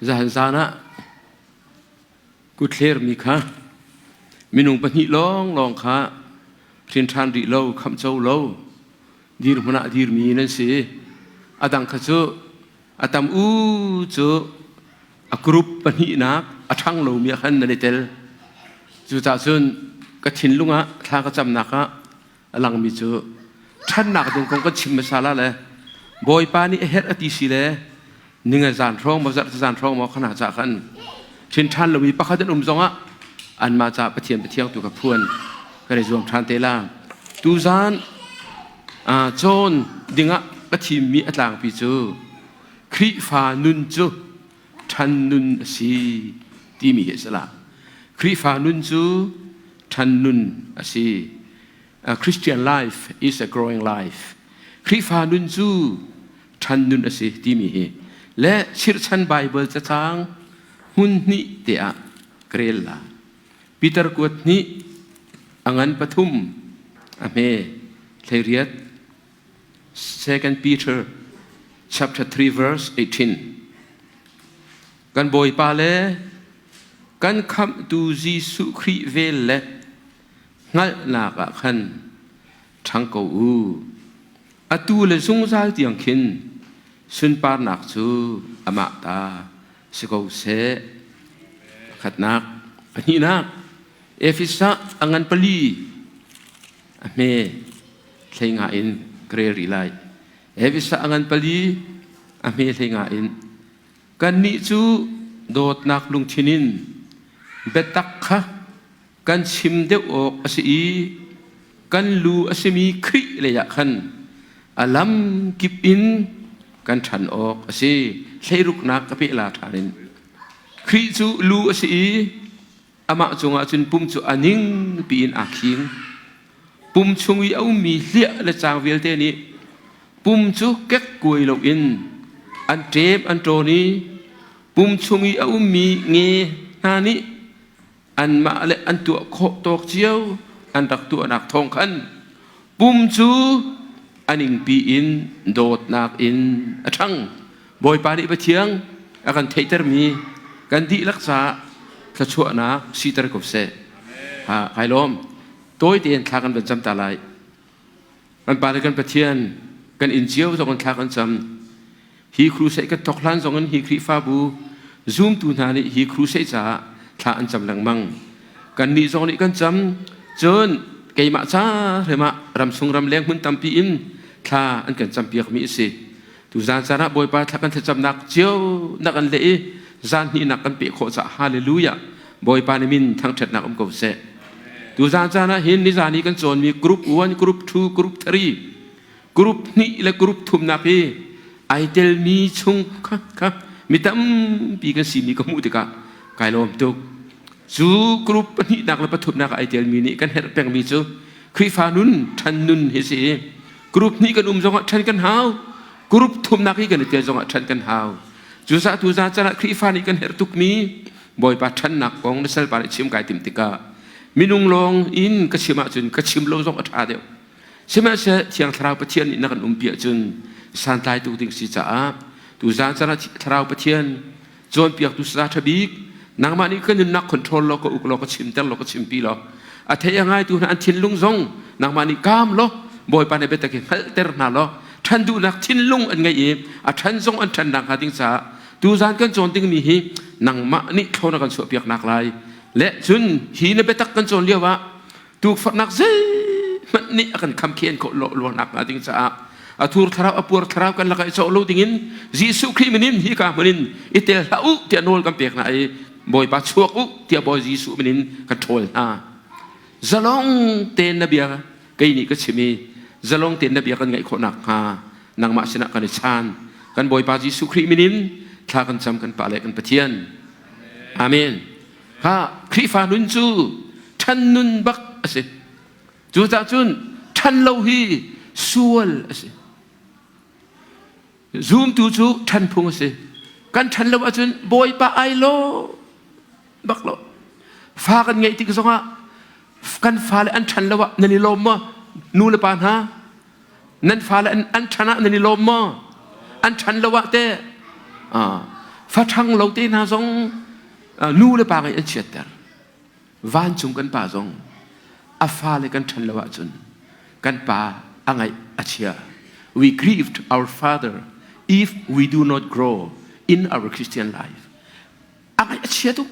Zahan zan ah kuthlermi kha minung pahnih lawnglawng kha hrin ṭhan rih lo, khamh co lo, dirhmun ah dirmi nan si. A dang kha cu a tam u cu a group pahnihnak a ṭhang lomi ah khan nan i tel. Cucaah cun ka thinlung ah thla ka camnak ah a langmi cu ṭhannak ding kong kan chim hmasa la le Bawipa nih a herh a ti si le ninga zan hrawng maw zarh zan hrawng maw khana ca khan ṭhin ṭhan lomi pakhat an um zongah anmah ca Pathian Pathiang tu ka phuan kan i zuam ṭhan te la. Tuzan cawn dingah ka thimmi a tlangpi cu Khrihfa nun cu ṭhan nun a si timi hi a si la. Khrihfa nun cu ṭhan nun a si. A Christian life is a growing life. Khrihfa nun cu ṭhan nun a si timi hi le chirhchan Bible cacang hmun hnih te ah ka rel la. Peter kuat hnih a ngan pathum a hme 18 Second Peter chapter 3 verse 18 Kan Bawipa le kan khamhtu Jesuh Khrih vel le hngalhnak ah khan ṭhang ko u. Atu le zungzal tiang khin sunparnak cu amah ta si ko seh. Pakhatnak, pahnihnak, Efesa a ngan pali a hme hlei nga in ka rel rih lai. Efesa a ngan pali a hme hlei nga in Kannih cu dawtnak lungthin in biatak kha kan chim deuh awk a si i kan lu a simi Khrih leiah khan a lam kip in kan ṭhan awk a si. Hleiruknak ka peh la ṭhan in. Khrih cu lu a si i amah cungah cun pum cu a ning piin aa khing. Pum chung i a ummi hliah le caang vialte nih pum cu kekkuai loin an ṭem an ṭawn i pum chung i a ummi nge hna nih anmah le an tuah khawh tawk cio an rak tuahnak thawng khan pum cu a ningpi in dawtnak in a ṭhang. Bawipa nih Pathian a kan theihtermi kan dihlak caah thluachuahnak siter ko seh. Ha, kai lawm. Tawi tein thla kan van cam ta lai. Kan Pa le kan Pathian kan inn cio zong in thla kan cam. Hi crusade kan thok hlan zong in hi Khrihfabu zumtu hna nih hi crusade caah thla an cam lengmang. Kannih zong nih kan cam. Cun keimah ca hremah ramsung ramleng hmun tampi in thla an kan campiakmi a si. Tuzaan caan ah Bawipa thla kan thlacamnak cio nak an leh i zan hnihnak kan peh khawh caah hallelujah Bawipa nih min thangṭhatnak um ko seh. Tuzaan caan ah hin nizan i kan cawnmi group 1, group 2, group 3, group hnih le group thumnak hi ai telmi chung kha kha mi tampi kan simi ka hmuh tikah kai lawm tuk. Cu group pahnihnak le pathumnak ai telmi nih kan herh pengmi cu Khrihfa nun ṭhan nun hi si. Group hnih kan um zongah ṭhan kan hau. Group thumnak hi kan i tel zongah ṭhan kan hau. Cucaah tuzaan caan ah Khrihfa nih kan herh tukmi Bawipa ṭhannak kong na salpa nih chim kai tim tikah minung lawng in ka chim ahcun ka chim lo zong a ṭha deuh. Sihmanhsehlaw Thiang Thlarau Pathian nih na kan umpi ahcun santlai tuk ding si caah tuzaan caan ah Thlarau Pathian cawnpiaktu sala ṭha bik nangmah nih ka nunnak control law ka uk law ka chimter law ka chimpi law a thei a ngaitu hna an thinlung zong nangmah nih kaam law Bawipa nih biatak hi hngalhter hna law ṭhan duhnak thinlung an ngeih i a ṭhan zong an ṭhan nakhnga ding caah tuzan kan cawn dingmi hi nangmah nih thlawn a kan chuahpiak nak lai le cun hi na biatak kan cawn lio ah tukforhnak zeihmanh nih a kan khamkhen khawh lo nakhnga ding caah a thur thlarau a puar thlarau kan lakah i cawh lo dingin Jesuh Khrih min in hi ka hmun in i tel hlah u tiah nawl kan pek hna i Bawipa chuak u tiah Bawi Jesuh min in kan ṭhawl hna. Zalong tein na bia kei nih ka chim i zalong tein na bia kan ngaih khawh nakhnga nangmah sinah kan i chan. Kan Bawipa Jesuh Khrih min in thla kan cam kan Pa le kan Pathian. Amen. Kha Khrihfa nun cu ṭhan nun bak a si. Cucaah cun ṭhan lo hi sual a si. Zumtu cu ṭhan phung a si. Kan ṭhan lo ahcun Bawipa ai lo bak lo. Fa kan ngeih tik zongah kan fale an ṭhan lo ah nan i lawm maw? Nu le pa hna nan fale an ṭhan ah nan i lawm maw? An ṭhan lo ah teh? Faṭhang lo te hna zong nu le pa ngaih an chiatter. Vancung kan pa zong a fale kan ṭhan lo ahcun kan pa a ngaih a chia. We grieved our father if we do not grow in our Christian life. A ngaih a chia tuk.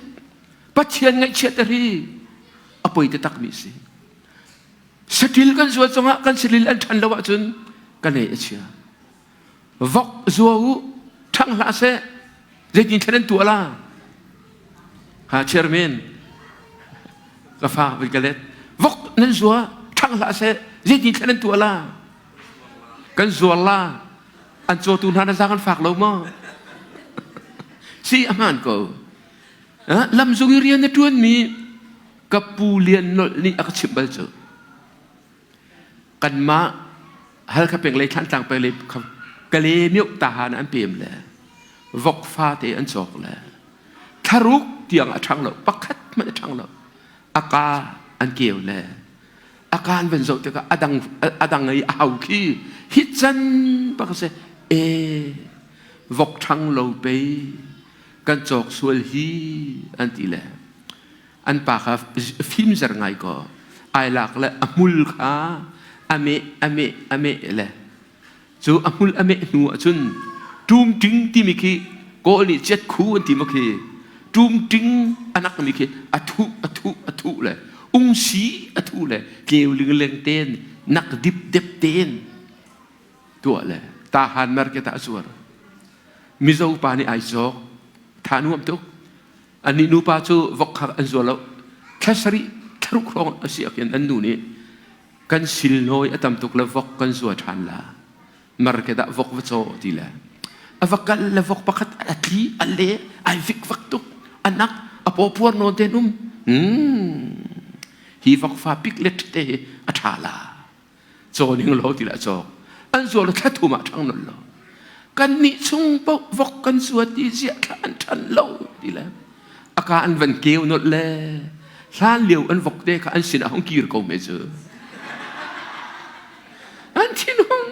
Pathian ngaihchiatter hi a poi takmi a si. Saṭil kan zuat zongah kan saṭil an ṭhan lo ahcun kan ngaih a chia. Vok zua u, ṭhang hlah seh, zeitin thlen an tuah la? Ha chairman, ka fa vil ka let. Vok nan zua, ṭhang hlah seh, zeitin thlen an tuah la? Kan zuar la, an cawtu hna na zaang an fak lo maw? Si a hmaan ko. Lamzung i rian na ṭuanmi ka pu Lian Nolh nih a ka chimh bal cu. Kanmah Halkha peng lei Thlantlang peng lei Kale mioh tahan an pem le vok fate an cawk le thlaruk tiang a ṭhang lo pakhat hmanh a ṭhang lo a ka an keu le a ka an van zoh tikah a dang a dang i a hau khi hi can bak a si e vok ṭhang lo pei kan cawk sual hi an ti le an pa kha fimzer ngai kaw ai lak le a hmul kha a meh a meh a meh le cu a hmul a meh hnu ahcun ṭumṭing timi khi kawl nih chiat khu an ti maw khi ṭumṭing a nakmi khi a thuh a thuh a thuh le ungsi a thuh le tleu lingleng ten nak dip dep ten tuah le tahan market ah a zuar Mizo pa nih ai cawk tha nuam tuk Anih nupa cu vok kha an zual lo. Thla sarih thlaruk hrawng a si ahkhin an nu nih kan silnawi a tam tuk le vok kan zua ṭhan la. Market ah vok va caw ti le a va kal le vok pakhat a tli a le ai vikvak tuk a nak a paw puar nawn ten um. Hi vok fa pik le te hi a ṭha la. Caw ning lo ti lah cawk an zual thla thum ah ṭhang non lo kan nih chung paoh vok kan zuat i ziah thla an ṭhan lo ti le a ka an van keu nolh le hlan lio an vok te kha an sinah hung kir ko me cu an thinhung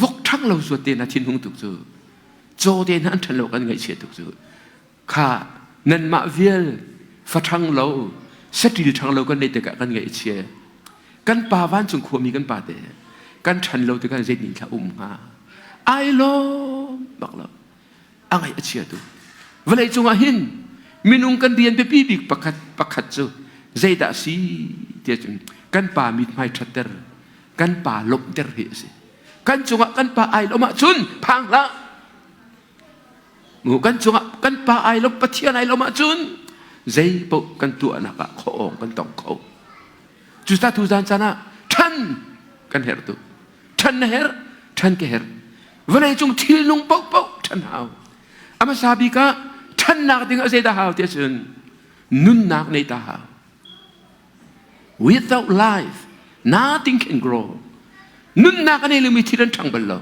vok ṭhang lo zuat te na thinhung tuk cu caw te hna an ṭhan lo kan ngaihchia tuk cu kha nanmah vial faṭhang lo saṭil ṭhang lo kan neih tikah kan ngaih a chia kan pa vancung khuami kan pa te kan ṭhan lo tikah zeitin thla um hnga ai lawm bak lo a ngaih a chia tu vawlei cungah hin minung kan rian biapi bik pakhat pakhat cu zeidah si tiah cun kan pa mithmai ṭhatter kan pa lawmhter hi a si kan cungah kan pa ai lawm ahcun phang hlah Kan cungah kan pa ai lawm Pathian ai lawm ahcun zei paoh kan tuahnak ah khuaawng kan tong kho. Cucaah tuzan caan ah ṭhan kan herh tuk. Ṭhan na herh, ṭhan ka herh. Vawlei cung thil nung paohpaoh ṭhan hau. A hmasa bik ah ṭhannak ding ah zeidah hau ti ahcun nunnak nei ta hau. Without life, nothing can grow. Nunnak a nei lomi thil an ṭhang bal lo.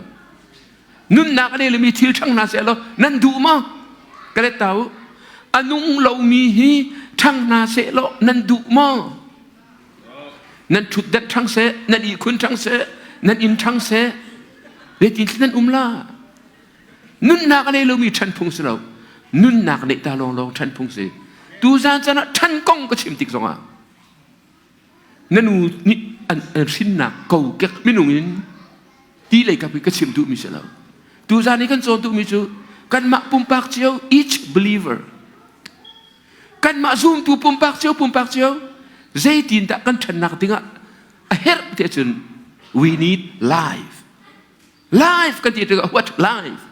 Nunnak a nei lomi thil ṭhang hna seh law nan duh maw? Ka let ta u. A nung lomi hi ṭhang hna seh law nan duh maw? Nan ṭhutdan ṭhang seh, nan ihkhun ṭhang seh, nan inn ṭhang seh, zeitin nan um la? Nunnak a nei lomi ṭhan phung si lo. Nunnak neih ta lawnglawng ṭhan phung si. Tuzan caan ah ṭhan kong ka chim tik zongah na nu nih an hrinnak kokek minung in ti lei kap i ka chim duhmi si lo. Tuzan i kan cawn duhmi cu kanmah pumpak cio each believer kanmah zumtu pumpak cio pumpak cio zeitin dah kan ṭhannak dingah a herh ti ahcun we need life Life kan ti tikah what life?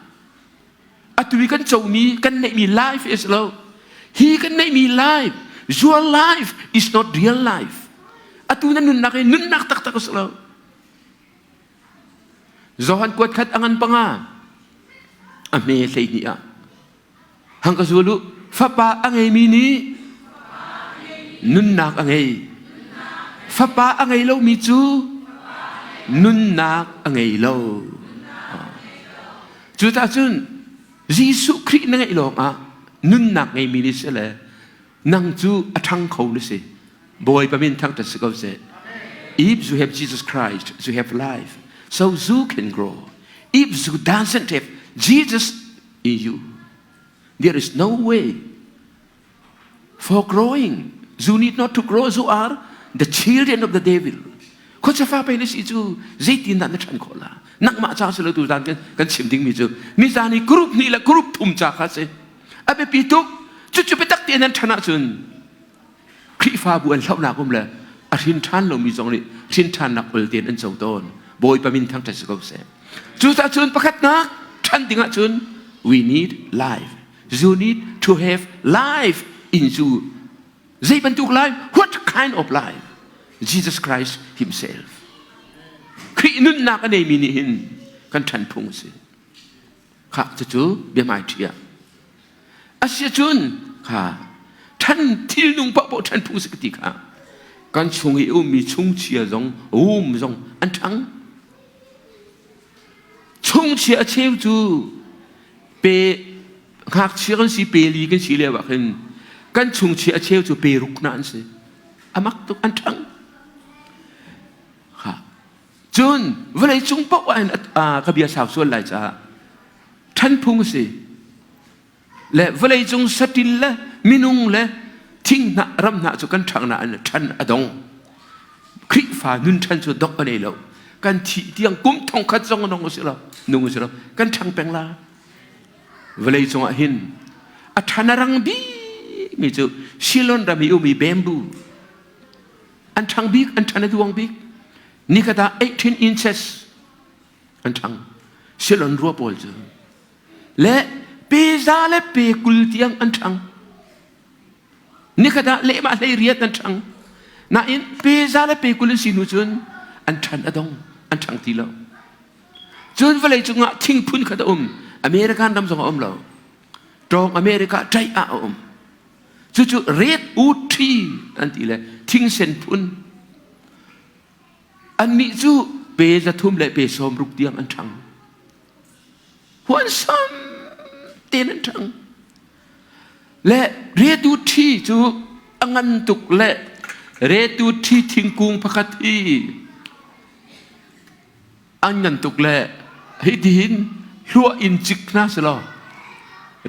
Atu i kan comi kan neihmi life is lo. Hi kan neihmi life, your life is not real life. Atu na nunnak hi nunnak taktak a si lo. Johan kuat khat a ngan panga a hme 12 ah Hang ka zul u, fapa a ngeimi nih nunnak a ngei. Fapa a ngei lomi cu nunnak a ngei lo. Cucaah cun Jesuh Khrih na ngeih lawngah nunnak ngeimi ni si le nang cu a ṭhang kho na si. Bawipa min thangṭhat si ko seh. If you have Jesus Christ, you have life. So you can grow. If you doesn't have Jesus in you. There is no way for growing. You need not to grow. You are the children of the devil. Khuacha fa pe na si cu zeitin dah na ṭhan khawh la? Nangmah ca si lo tu zan kan chim dingmi cu nizan i group hnih le group thum ca kha si. A biapi tuk. Cucu biatak tein nan ṭhan ahcun Khrihfabu an hlohnak um le a hrin ṭhan lomi zong nih hrin ṭhannak ol tein an co tawn. Bawipa min thangṭhat si ko seh. Cucaah cun pakhatnak ṭhan ding ahcun we need life. You need to have life in you. Zei bantuk life? What kind of life? Jesus Christ himself. Khrih nunnak a neimi nih hin kan ṭhan phung a si. Kha cucu biahmai ṭhi ah. Asiahcun kha ṭhan thilnung paohpaoh ṭhan phung si ka ti kha kan chung i ummi chungchia zong um zong an ṭhang. Chungchia a cheu cu pe ngakchia kan si pe li kan si lio ah khin kan chungchia a cheu cu pe ruk na an si. A mak tuk an ṭhang. Kha cun vawlei cung paoh ah hin ka bia sau sual lai caah ṭhan phung a si. Le vawlei cung saṭil le minung le thinghnah ramhnah cu kan ṭhang nain ṭhan a dong. Khrihfa nun ṭhan cu dok a nei lo. Kan thih tiang kum thongkhat zong nung a si lo, nung a si lo. Kan ṭhang peng la. Vawlei cungah hin a ṭhan a rang bikmi cu Shilon ram i ummi bamboo an ṭhang bik, an ṭhan a duang bik. Nikhat ah 18 inches an ṭhang. Shilon rua pawl cu le pe za le pe 20 tiang an ṭhang. Nikhat ah lehmah 18 an ṭhang. Nain pe za le pe 20 an si hnu cun an ṭhan a dong, an ṭhang ti lo. Cun vawlei cungah thing phun khat a um. American ram zong a um lo. Ṭawng America ṭaih ah a um. Cucu redwood tree an ti le thingsen phun. Annih cu pe 300 le pe 60 tiang an ṭhang. Huansam tein an ṭhang. Le redwood tree cu a ngan tuk le redwood tree thingkung pakhat hi an ngan tuk le hitihin hluah in cik hna selaw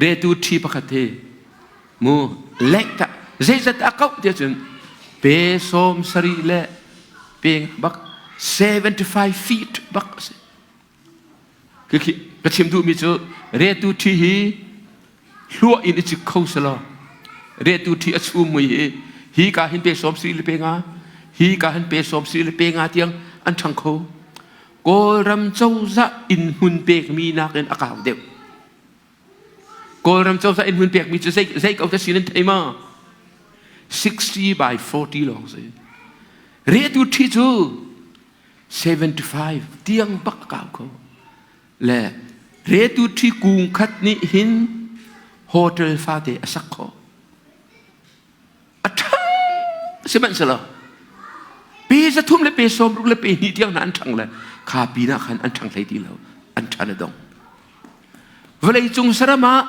redwood tree pakhat hi mu lek ta zeizat a kauh tiah cun pe 70 le pe bak 75 feet bak a si. Ka chim duhmi cu retu ṭhi hi hluah in i cik kho selaw retu ṭhi a chum mui hi hi ka hin pe 70 le pe nga hi ka hin pe 70 le pe nga tiang an ṭhang kho. Kawlram cozah inn hmun pekmi nakin a kau deuh. Kawlram cozah inn hmun pekmi cu zei zei ko ta si nan thei ma? 60 by 40 lawng si. Retu ṭhi cu 75 tiang bak a kau kho. Le retu ṭhi kung khat nih hin hotel fate a sak khawh. A ṭhang sihmanhsehlaw pe 300 le pe 60 le pe 2 tiang hna an ṭhang le kha pinah khan an ṭhang hlei ti lo. An ṭhan a dong. Vawlei cung saram ah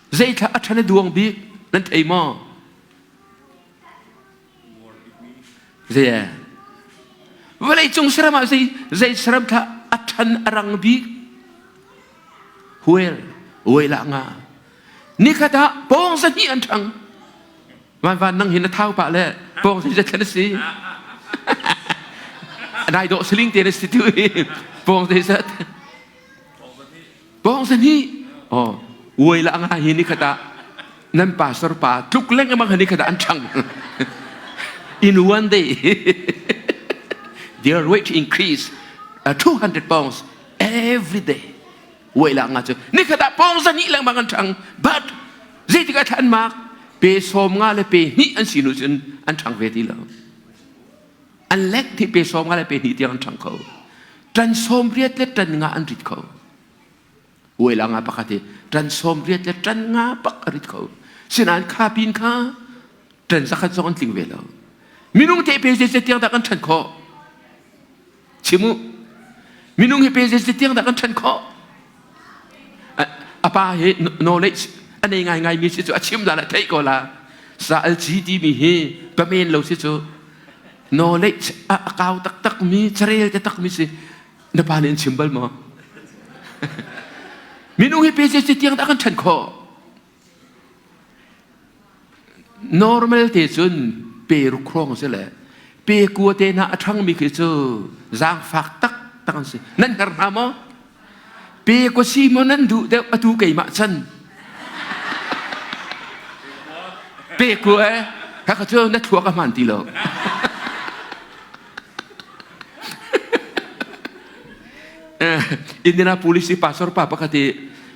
zeithla a ṭhan a duang bik nan thei maw? Zei Vawlei cung saram ah zei zei saram thla a ṭhan a rang bik? Whale, whale ah nga. Nikhat ah pawng 200 an ṭhang. Van van nang hin na thau pah le pawng zeizat thlan a si. Nai dawh saling te na si tu hi. Pawng zeizat. Pawng 200. Oh, whale ah nga hi nikhat ah nan pastor pa tluk lengmang hi nikhat ah an ṭhang. In one day, their weight increase 200 pounds every day. Wei la nga cu nikhat ah pawng 200 lengmang an ṭhang. But zeitik ah thla an mak pe 50 le pe 2 an si nu cun an ṭhang ve ti lo. An lek thi pe 50 le pe 2 tiang an ṭhang kho. Ṭan 80 le ṭan nga an rit kho. Uai nga pakhat hi ṭan 80 le ṭan nga bak a rit kho. Sinain kha pin kha ṭan 100 zong an tling ve lo. Minung te pe zei tiang dah kan ṭhan khawh? Chim u. Minung hi pe zei tiang dah kan ṭhan khawh? A pa hi knowledge a nei ngaingai mi si cu a chim la la theih ko la. Sa alci timi hi pamen lo si cu knowledge a kau taktak mi carel te tak mi si Na pa nih an chim bal maw? Minung hi pe zei tiang dah kan ṭhen khawh? Normal te cun pe ruk hrawng si le pe kua te hna a ṭhangmi khi cu zaangfak taktak an si. Nan hngar hna maw? Pe kua si maw nan duh deuh atu keimah chan? Pe kua eh kha cu na thluak a hmaan ti lo. Indianapolis i pastor pa pakhat i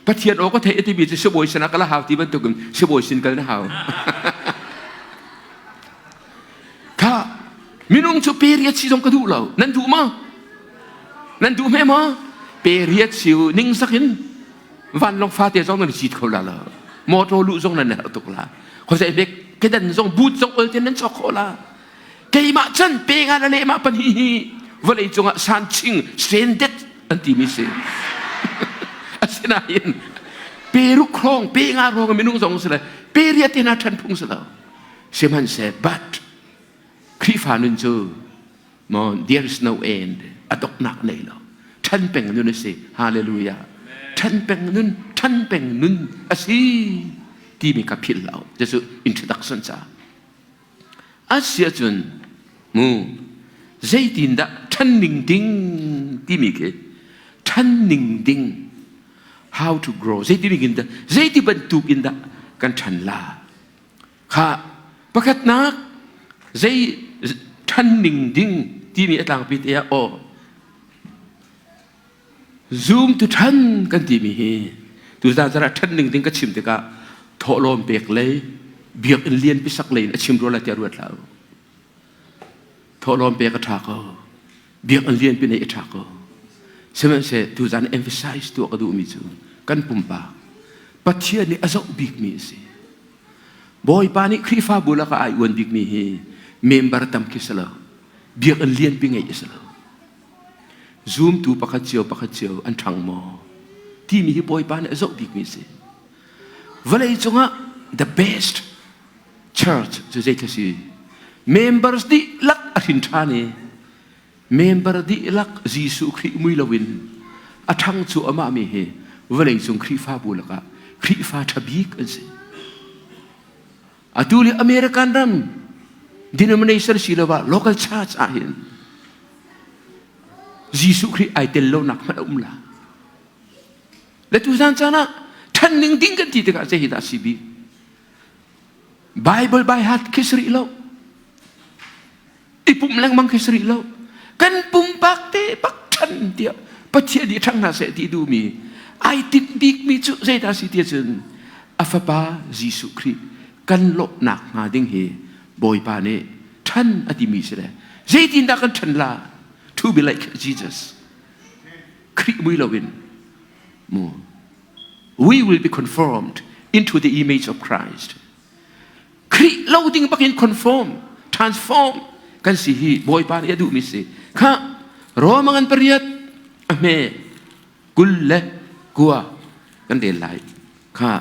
Pathian aw ka theih timi cu sibawi sinah kal a hau ti bantukin sibawi sin kal na hau. Kha minung cu period si zong ka duh lo. Nan duh maw? Nan duh hme maw? Period si ningzak in vanlawng fate zong nan cit kho la lo. Motor luh zong nan herh tuk la. Khoi bek kedan zong boot zong ol ten nan chok kho la. Keimah chan pe nga le lehmah pahnih hi vawlei cungah sanching sendet an timi si. Asinain pe ruk hrawng pe nga hrawng minung zong si le pe riat in a ṭhan phung si lo. Sihmanhseh but Khrihfa nun cu mo there is no end a doknak nei lo. Ṭhan peng nun a si. Hallelujah. Ṭhan peng nun, ṭhan peng nun a si timi ka philh lo. Jesuh introduction ca. Asiahcun mu zeitindah ṭhanning ding timi khi ṭhanning ding how to grow zeiti in dah zeiti bantuk in dah kan ṭhan la kha pakhatnak zei ṭhanning ding timi a tlangpi te ah aw Zumtu ṭhan kan timi hi tuzan zarah ṭhan ning ding ka chim tikah thawhlawm pek lei biakinn lianpi sak lei in a chim rua lai tiah ruat hlah u. Thawhlawm pek a ṭha ko. Biakinn lianpi neih a ṭha ko. Sihmanhseh tuzan emphasize tuah ka duhmi cu kan pumpak Pathian nih a zoh bikmi a si. Bawipa nih Khrihfabu lakah ai uan bikmi hi member tam khi si lo. Biakinn lianpi ngeih a si lo. Zumtu pakhat cio pakhat cio an ṭhang maw timi hi Bawipa nih a zoh bikmi a si. Vawlei cungah the best church cu zei si? Members dihlak a hrin ṭhan i member dihlak Jesuh Khrih mui loin a ṭhang cu amah mi hi vawlei cung Khrihfabu lakah Khrihfa ṭha bik an si. Atu li American ram denomination siloah local church ah hin Jesuh Khrih ai tel lonak hmanh a um la. Le tu zan caan ah ṭhan ning ding kan ti tikah zei hi dah si bik? Bible by heart khi si rih lo. I pumh lengmang khi si rih lo. Kan pumpak te bak ṭhan tiah Pathian nih ṭhang hna seh ti duhmi ai tinh bikmi cu zeidah si ti cun a fapa Jesuh Khrih kan lawhnak hnga ding hi Bawipa nih ṭhan a timi si le zeitindah kan ṭhan la to be like Jesus Khrih mui loin mu we will be conformed into the image of Christ Khrih lo ding bakin conform transform kan si hi Bawipa nih a duhmi si kha Roma ngan pariat a hme 29 kan rel lai kha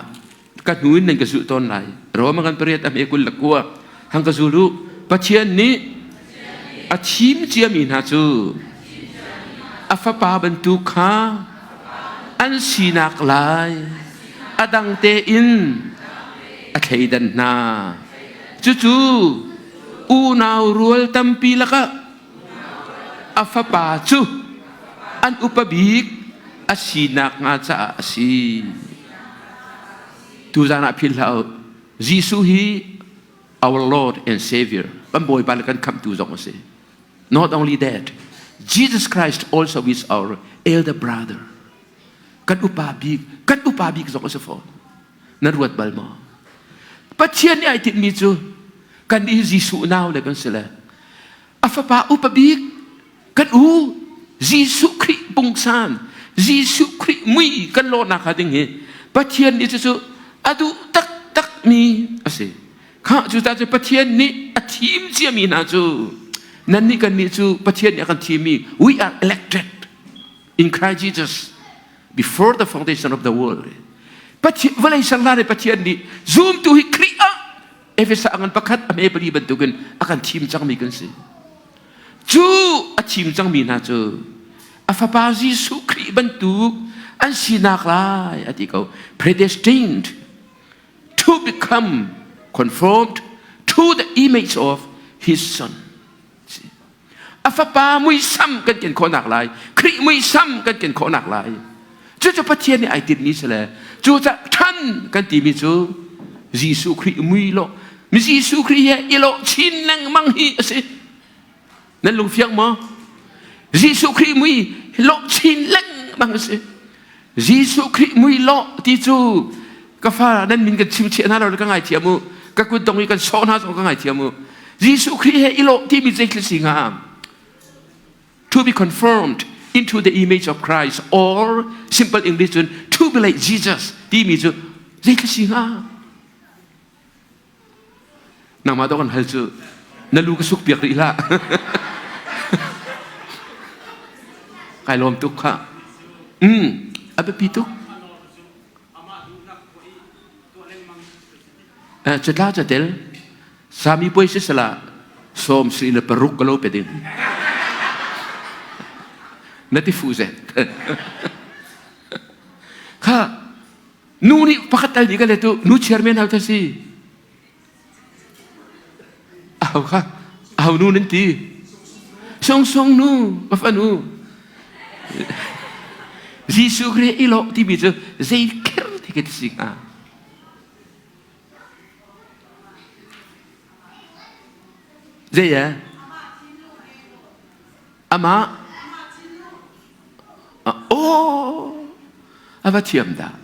ka hnu in nan ka zulh tawn lai Roma kan pariat a hme 29 hang ka zul u Pathian nih a thim ciami hna cu a fapa bantuk kha an sinak lai a dang tein a thleidan hna cucu unau rual tampi lakah a fapa cu an upa bik a sinak hnga caah a si. Tuzan ah philh hlah u. Jesuh hi our Lord and Savior, kan Bawipa le kan khamhtu zong a si. Not only that, Jesus Christ also is our elder brother. Kan upa bik, kan upa bik zong a si fawn. Nan ruat bal maw? Pathian nih ai tinhmi cu kan nih Jesuh nau le kan si le a fapa upa bik kan u Jesuh Khrih pungsan Jesuh Khrih mui kan lawhnak hnga ding hi Pathian nih cucu a duh taktak mi a si. Kha cu ta cu Pathian nih a thim ciami hna cu nannih kan nih cu Pathian nih a kan thimmi we are elected in Christ Jesus before the foundation of the world. Pathian vawlei serhlan i Pathian nih zumtu hi Khrih ah Efesa ngan pakhat a hme pali bantukin a kan thim cangmi kan si. Cu a thim cangmi hna cu a fapa Jesuh Khrih bantuk an sinak lai a ti ko. Predestined to become conformed. To the image of his son. A fapa muisam kan ken khawhnak lai, Khrih muisam kan ken khawhnak lai. Cucu Pathian nih ai tinhmi si le cucah ṭhan kan timi cu Jesuh Khrih mui lo mi Jesuh Khrih he i lawh chin lengmang hi a si. Nan lungfiang maw? Jesuh Khrih mui lawh chin lengmang a si. Jesuh Khrih mui lawh ti cu ka fa nan min kan chim cheh hna lo ka ngaithiam u. Ka kut dong i kan sawh hna zong ka ngaithiam u. Jesuh Khrih he i lawh timi zeitluk si hnga? To be conformed into the image of Christ or simple English cun to be like Jesus timi cu zeitluk si hnga? Nangmah dawh kan hal cu na lu ka suk piak rih hlah. Kai lawm tuk kha. A biapi tuk. Catla catel sami puai si sala sawm sri le paruk ka lo pe ding. Na ti fu zet. Kha Nu nih pakhat tal nih ka let u nu chairman hau ta si. Aho kha aho nu nan ti. Sung sung nu ka fanu. Jesuh Khrih i lawh timi cu zei kher ti ka ti si hnga. Zei ya? Amah Aw, a va thiam dah.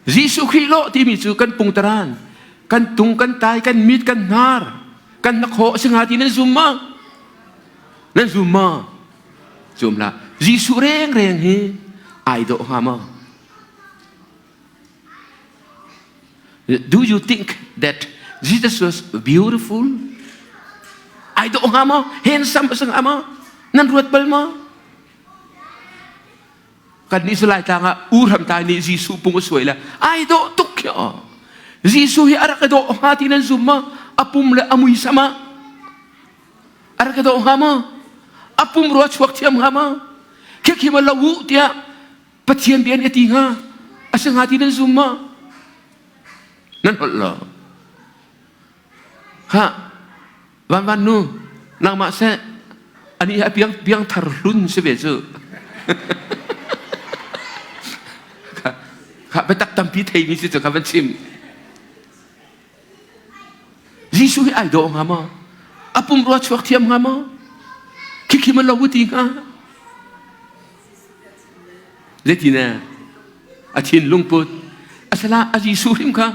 Jesuh Khrih lawh timi cu kan pungtaran, kan tung, kan tai, kan mit, kan hnar, kan hnakhaw a si hnga ti nan zum ma? Nan zum ma? Zum hlah. Jesuh rengreng hi ai dawh hnga maw? Do you think that Jesus was beautiful? Ai dawh hnga maw? Handsome a si hnga maw? Nan ruat bal maw? Kan nih Salai tlang ah U Hram Tai nih Jesuh pung a suai le ai dawh tuk khi aw. Jesuh hi a rak i dawh hnga ti nan zum maw? A pum le a muisam ah a rak i dawh hnga maw? A pum rua chuak thiam hnga maw? Khikhi ma lo u tiah Pathian bia nih a ti hnga a si hnga ti nan zum maw? Nan holh lo. Ha van van nu nangmah seh ani hi a piang piang thar hlun si ve cu. Kha biatak tampi theimi si cu kha van chim. Jesuh hi ai dawh hnga maw? A pumrua chuak thiam hnga maw? Khikhi ma lo ti hnga? Zeitin a thinlung put asala a Jesuh hrim kha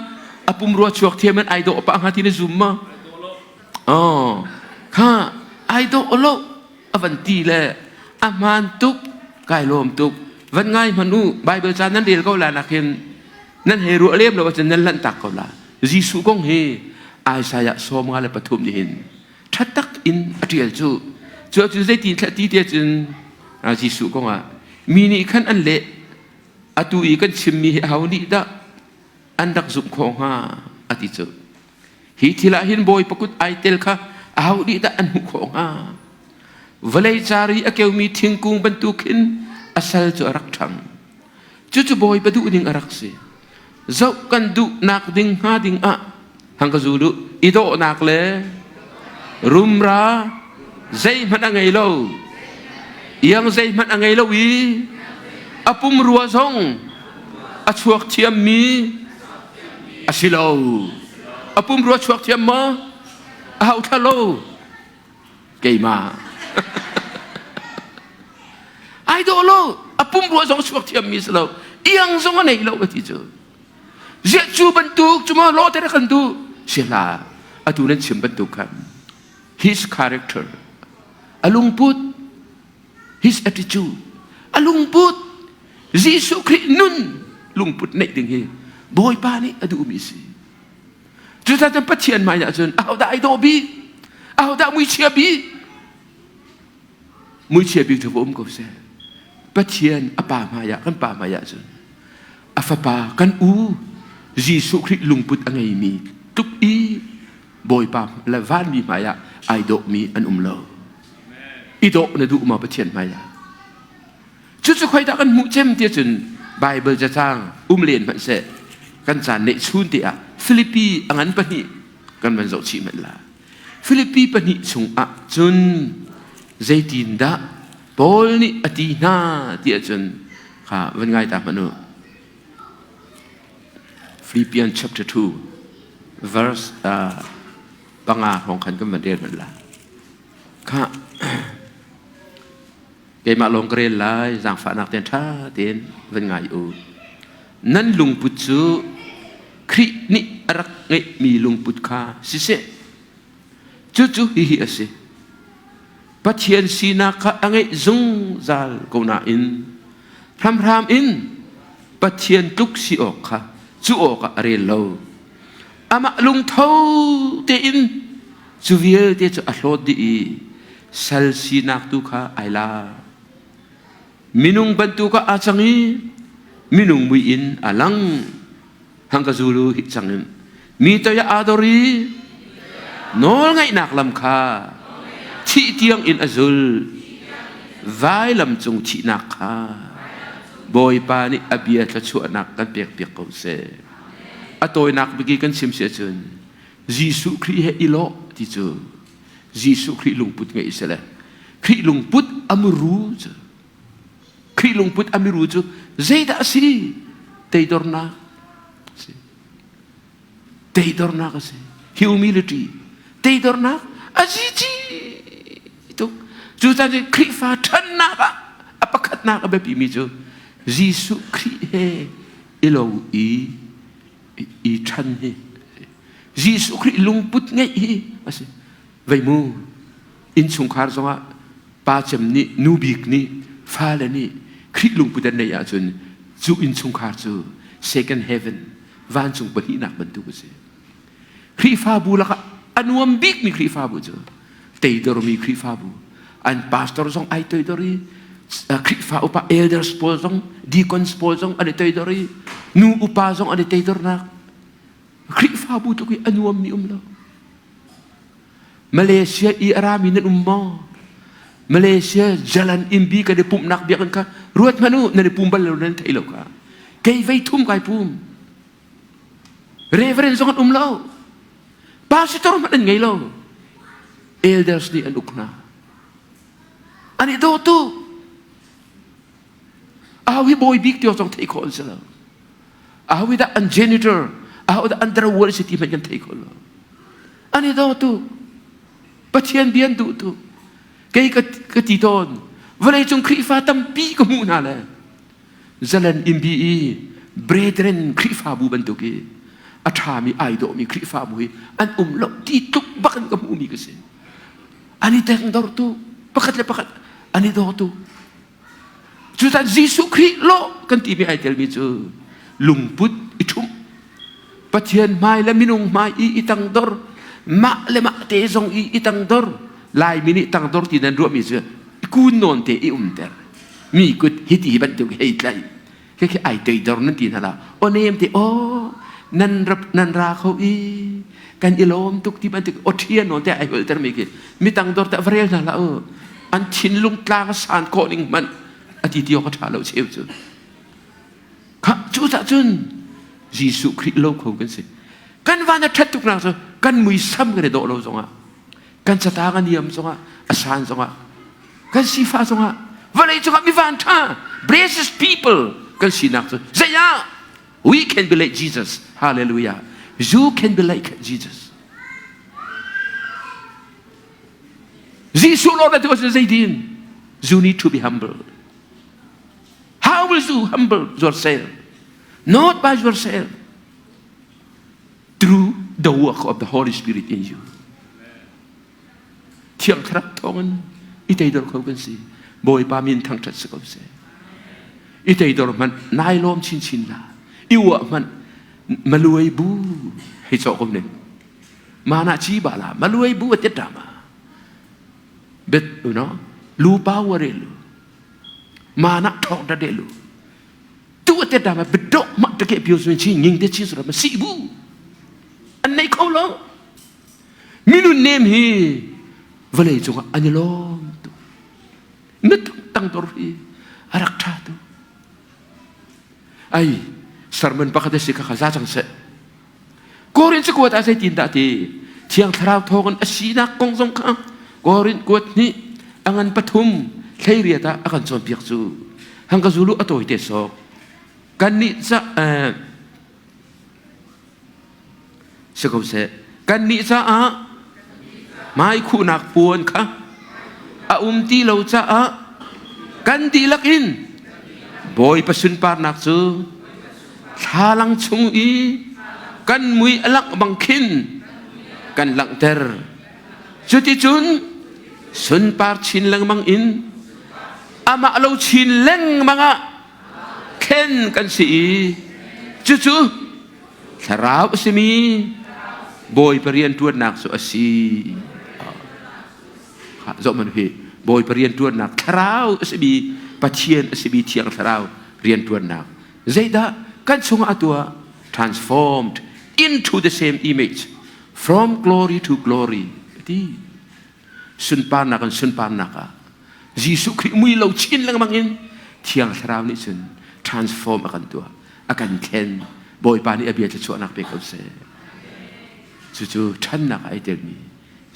a pumrua chuak thiam in ai dawh pah hnga ti na zum ma? Oh, kha ai dawh lo a van ti le a hmaan tuk kai lawm tuk van ngai hmanh u Bible ca nan rel ko la nakin nan hei ruah lem lo ahcun nan lanh tak ko la Jesuh kong hi Isaiah 53 nih hin ṭha tak in a ṭial cu cu ahcun zeitin thla ti te cun Jesuh kong ah mi nih khan an leh atu i kan chimmi hi aho nih dah an rak zumh khawh hnga a ti cu hi thil ah hin Bawipa kut ai tel kha aho nih dah an hmuh khawh hnga vawlei car i a keumi thingkung bantuk khin a sal cu a rak ṭhang Cucu Bawipa duh ning a rak si. Zoh kan duhnak ding hnga ding ah hang ka zul u. I dawhnak le rumra zeihmanh a ngei lo. Iang zeihmanh a ngei lo i a pumrua zong a chuak thiammi a si lo. A pumrua chuak thiam maw? A hau thla lo. Keimah. Ai dawh lo. A pumrua zong chuak thiammi si lo. Iang zong a nei lo a ti cu. Ziah cu bantuk cu maw lawh te kan duh. Si hlah. Atu nan chim bantuk khan. His character. A lungput. His attitude. A lungput. Jesuh Khrih nun lungput neih ding hi Bawipa nih a duhmi si. Cucaah cun Pathian hmai ah cun ahodah ai dawh bik? Ahodah muichia bik? Muichia bik cu va um ko seh. Pathian a pa hmai ah kan pa hmai ah cun a fapa kan u Jesuh Khrih lungput a ngeimi tluk i Bawipa le vanmi hmai ah ai dawhmi an um lo. I dawh na duh ma Pathian hmai ah? Cucu khoi dah kan hmuh cem ti cun Bible cacang um len hmanh seh kan caan neih chun te ah Filipi a ngan pahnih. Kan van zoh chih hmanh la. Filipi pahnih chungah cun zeitindah Paul nih a ti hna ti ahcun kha van ngai ta hmanh u. Philippians chapter 2 verse 5 hrawng khan kan van rel hmanh la. Kha keimah lawng ka rel lai zaangfahnak tein ṭha tein van ngai u. Nan lungput cu Khrih nih a rak ngeihmi lungput kha siseh. Cucu hihi a si. Pathian sinak kha a ngeih zungzal ko nain hramhram in Pathian tluk si awk kha cu awkah a rel lo. Amah lungtho tein cu vialte cu a hlawt dih i sal sinak tu kha ai la. Minung bantuk ah aa cang i minung mui in a lang. Hang ka zulu hi cang in mi toi ah aa dor i nawlngaihnak lam kha thih tiang in a zul. Vailam cung thihnak kha Bawipa nih a bia thluachuahnak kan pekpiak ko seh. A tawinak biki kan chim si ahcun Jesuh Khrih he i lawh ti cu Jesuh Khrih lungput ngeih si le Khrih lungput a muru cu Khrih lungput a miru cu zeidah a si? Teidornak a si. Teidornak a si. Humility. Teidornak a zici tuk. Cucaah Khrihfa ṭhannak ah a pakhatnak a biapimi cu Jesuh Khrih he i lo i i ṭhan hi Jesuh Khrih lungput ngeih hi a si. Vei mu innchungkhar zongah pa cem nih nu bik nih fale nih Khrih lungput an neih ahcun cu innchungkhar cu second heaven vancung pahnihnak bantuk a si. Khrihfabu lakah a nuam bikmi Khrihfabu cu teidormi Khrihfabu an pastor zong ai toidor i Khrihfa upa elders pawl zong deacons pawl zong an i toidor i nu upa zong an i teidornak Khrihfabu tluk i a nuammi um lo. Malaysia i a rami nan um maw? Malaysia jalan imbi kan i pumhnak biakinn kha ruat hmanh u nan i pum bal lo nan thei lo kha. Kei vei thum kai pum. Reverend zong an um lo. Pastor hmanh an ngei lo. Elders nih an uk hna. An i daw tu. Aho hi bawi bik ti zong theih khawh an si lo. Aho hi dah an janitor, aho dah underworld si ti hmanh kan thei kho lo. An i daw tu. Pathian bia an duh tu. Kei ka, ka ti tawn. Vawleicung Khrihfa tampi ka hmuh hna le Zalan imbi i brethren Khrihfabu bantuk i a ṭhami ai dawhmi Khrihfabu hi an um lo ti tluk bak in ka hmuhmi ka si. An i tengdor tu pakhat le pakhat an i daw tu. Cucaah Jesuh Khrih lawh kan timi ai telmi cu lungput i ṭhumh Pathian hmai le minung hmai i i tangdor mah le mah te zong i i tangdor Laimi nih tangdor ti nan ruahmi cu kun nawn te i umter mi kut hiti bantuk hei tlaih khi ai toidor nan ti hna la aw nem te aw nan rap nan ra kho i kan i lawm tuk ti bantuk aw thian nawn te ai holter mi khi mi tangdor te va rel hna la u an thinlung tlang san khawh ning hmanh a ti ti awk a ṭha lo cheu cu kha cu cah cun Jesuh Khrih lo kho kan si kan van a ṭhat tuk nak cu kan muisam kan i dawh lo zongah kan catang a niam zongah a san zongah kan sifa zongah vawlei cungah mi van ṭha precious people kan sinak cu zeiah we can be like Jesus hallelujah you can be like Jesus Jesuh Lord na ti zeitin you need to be humble how will you humble yourself not by yourself through the work of the Holy Spirit in you. Thiang Thlarau thawngin i teidor kho kan si. Bawipa min thangṭhat si ko seh. I teidor hmanh nai lawm chinchin la. I uah hmanh maluai bu hei cawh ko ning. Mana chi ba la maluai bu a tet ma. Bet you know lu pa ware lu. Mana thok da de lu. Tu te da ma bedok ma te ke pio sun chi nging te chi sura ma si bu. An nei kho lo. Minun nem hi vawlei cungah an i lawm tu. Na tangdor hi a rak ṭha tu. Ai sermon pakhat a si kha kha za cang seh. Korin cakuat ah zeitin dah ti? Thiang Thlarau thawngin a sinak kong zong kha Korinth kuat hnih a ngan pathum 18 ah a kan cawnpiak cu. Hang ka zulu a tawi te sawk. Kannih ca si ko seh. Kannih caah hmaikhuhnak puan kha a um ti lo caah kan dihlak in Bawipa sunparnak cu thlalang chung i kan mui a langh bang khin kan langhter. Cuticun sunpar chin lengmang in amah lo chin lengmang ah thlen kan si i cucu thlarau a simi Bawipa rianṭuannak cu a si. Zoh hmanh hi Bawipa rianṭuannak thlarau a simi Pathian a simi Thiang Thlarau rianṭuannak zeidah kan chungah a tuah transformed into the same image from glory to glory ti sunparnak in sunparnak ah Jesuh Khrih mui lo chin lengmang in Thiang Thlarau nih cun transform a kan tuah a kan thlen Bawipa nih a bia thluachuahnak pe ko seh cucu ṭhannak ah ai telmi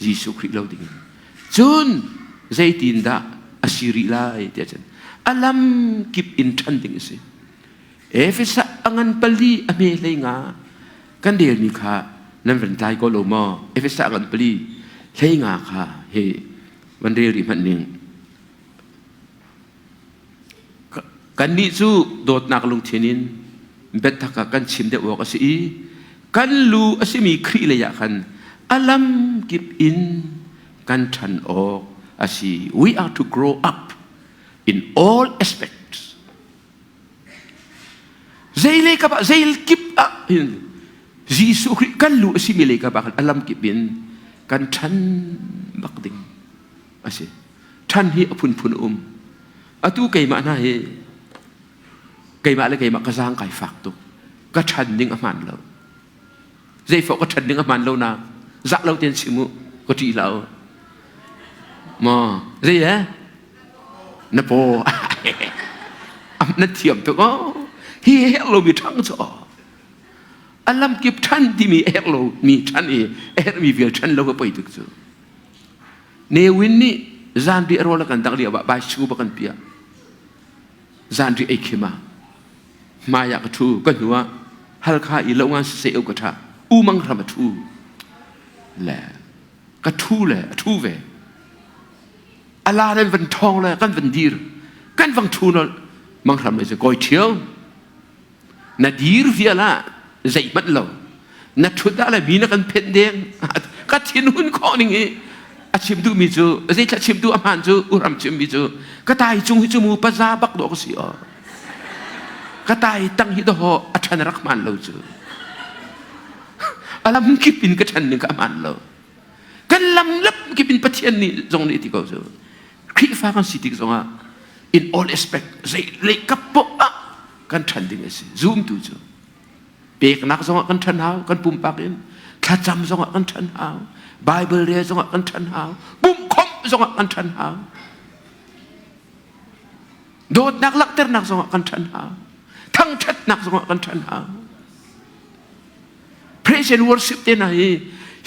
Jesuh Khrih lo dingin cun zeitin dah a si rih lai tiah cun a lam kip in ṭhan ding a si Efesa a ngan pali a hme hlei nga kan relmi kha nan van tlai ko lo maw Efesa a ngan pali hlei nga kha hi van rel rih hmanh ning kannih cu dawtnak lungthin in biatak ah kan chim deuh awk a si i kan lu a simi Khrih lei ah khan a lam kip in kan ṭhan awk a si we are to grow up in all aspects Zei lei kap ah zei kip ah hin Jesuh Khrih kan lu a simi lei kap ah khan a lam kip in kan ṭhan bak ding a si. Ṭhan hi a phunphun a um. Atu keimah hna hi keimah le keimah ka zaang kai fak tuk. Ka ṭhan ding a hmaan lo. Zeifawh ka ṭhan ding a hmaan lo na zah lo tein chim u ka ṭih hlah u. Maw zei eh? Na paw na thiam tuk oh hi herh lomi ṭhang cu a lamkip ṭhan timi a herh lomi ṭhan i a herhmi vial ṭhan lo ka poi tuk cu Newin nih zanriah rawl a kan dangh lio ah baisu ba kan piah zanriah ei khim ah hmai ah ka ṭhu ka hnu ah halkha i lo ngan siseh ka ṭha umang hram a ṭhu le ka ṭhu le a ṭhu ve ala nan van ṭhawng le kan van dir kan vang ṭhu nolh manghram le kawi ṭhio na dir vial ah zeihmanh lo na ṭhut ah le mi na kan phenh deng ka thinhun khawh ning i a chim duhmi cu zeithla chim duh a hmaan cu uram chimmi cu ka tai cung hi cu mu paza bak dawh ka si aw ka tai tang hi dawh a ṭhan rak hmaan lo cu a lam kip in ka ṭhan ning ka hmaan lo kan lam lap kip in Pathian nih zong nih ti ko cu Khrihfa kan si tik zongah in all aspect zei lei kap poh ah kan ṭhan ding a si zumtu cu peknak zongah kan ṭhan hau kan pumpak in thlacam zongah kan ṭhan hau Bible rel zongah kan ṭhan hau pumhkhawmh zongah kan ṭhan hau dawtnak langhternak zongah kan ṭhan hau thangṭhatnak zongah kan ṭhan hau praise and worship te hna hi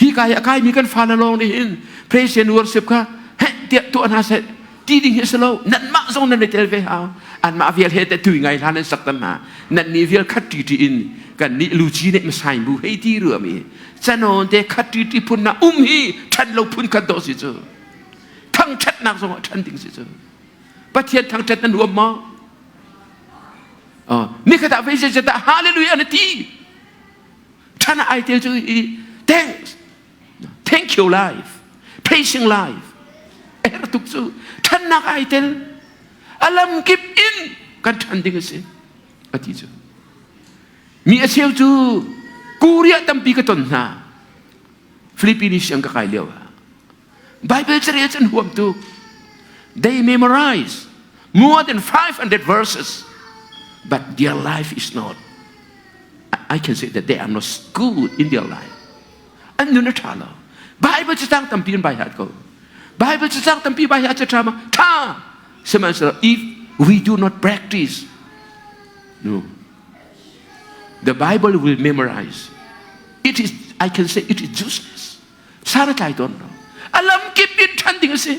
hi kai a kaimi kan fale lawng nih hin praise and worship kha heh tiah tuah hna seh ti ding hi si lo nanmah zong nan i tel ve hau anmah vial he te tui ngai hlan an sak tan hna nan nih vial khat ṭi ṭi in kan nih luci nih masai bu hei ti ruami canon te khat ṭi ṭi phun na um hi ṭhan lo phun khat dawh si cu thangṭhatnak zong ah ṭhan ding si cu Pathian thangṭhat nan huam maw nikhat ah vei zeizat ah hallelujah na ti ṭhan ah ai tel cu i thanks thank you life praising life a herh tuk cu ṭhannak ai tel a lam kip in kan ṭhan ding a si a ti cu mi a cheu cu Korea tampi ka ton hna Philippines siang ka kai lio ah Bible carel cu an huam tuk. They memorize more than 500 verses, but their life is not. I can say that they are not good in their life. An nun a ṭha lo. Bible cacang tampi an bai hat ko. Bible cacang tampi bai hat cu ṭha ma? Ṭha! Sihmanhsehlaw if we do not practice, no, the Bible will memorize. It is, I can say it is useless. San a tlai tawn lo. A lamkip in ṭhan ding a si.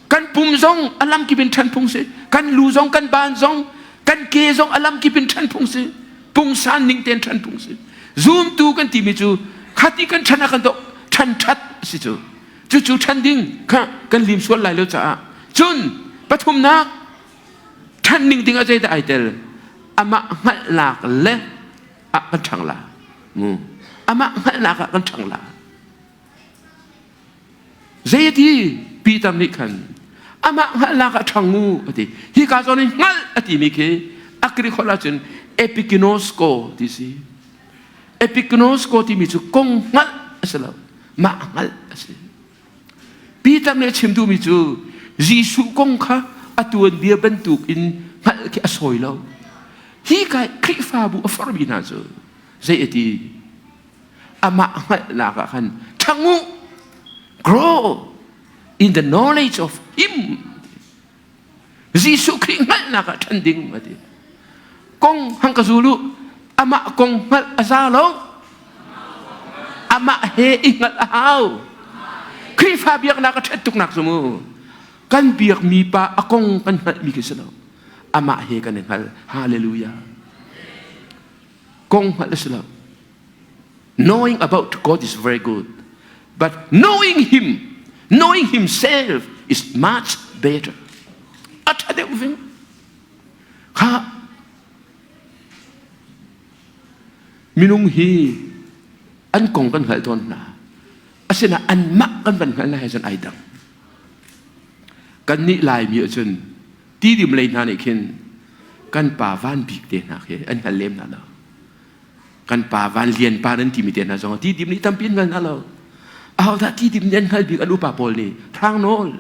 Kan pum zong a lamkip in ṭhan phung si. Kan lu zong, kan ban zong, kan ke zong a lamkip in ṭhan phung si. Pungsan ning tein ṭhan phung si. Zumtu kan timi cu khati kan ṭhan ah kan to ṭhan ṭhat a si cu. Cucu ṭhan ding kha kan lim sual lai lo caah. Cun pathumnak ṭhan ning ding ah zeidah ai tel? Amah hngalhnak le ah kan ṭhang la. Mu. Amah hngalhnak ah kan ṭhang la. Zei a ti? Peter nih khan amah hngalhnak ah ṭhang u a ti. Hi ka zawn in hngalh a timi khi a Greek holh ahcun epiginosko ti si. Epiginosko timi cu kong hngalh a si lo, mah hngalh a si. Peter nih a chim duhmi cu Jesuh kong kha a tuanbia bantuk in hngalh khi a sawi lo. Hi ka Khrihfabu a forhmi hna cu zei a ti? Amah hngalhnak ah khan ṭhang u, grow in the knowledge of him. Jesuh Khrih hngalhnak ah ṭhan ding a ti. Kong hang ka zul u, amah kong hngalh a za lo. Amah he i hngalh a hau. Khrihfa biaknak a ṭhat tuknak cu mu. Kan biakmi pa a kong kan hngalhmi khi si lo. Amah he kan i hngal. Hallelujah. Kong hngalh a si lo. Knowing about God is very good, but knowing Him, knowing Himself is much better. A ṭha deuh ving. Kha minung hi an kong kan hngalh tawn hna. Asinain anmah kan van hngalh hna he cun ai dang. Kannih Laimi ahcun tidim lei hna nih khin kan pa van bik te hna khi an hngal lem hna lo. Kan pa Van Lian pa nan timi te hna zong tidim nih tampi an hngal hna lo. Ahodah tidim nih an hngal bik an upa pawl nih Hrang Nawl.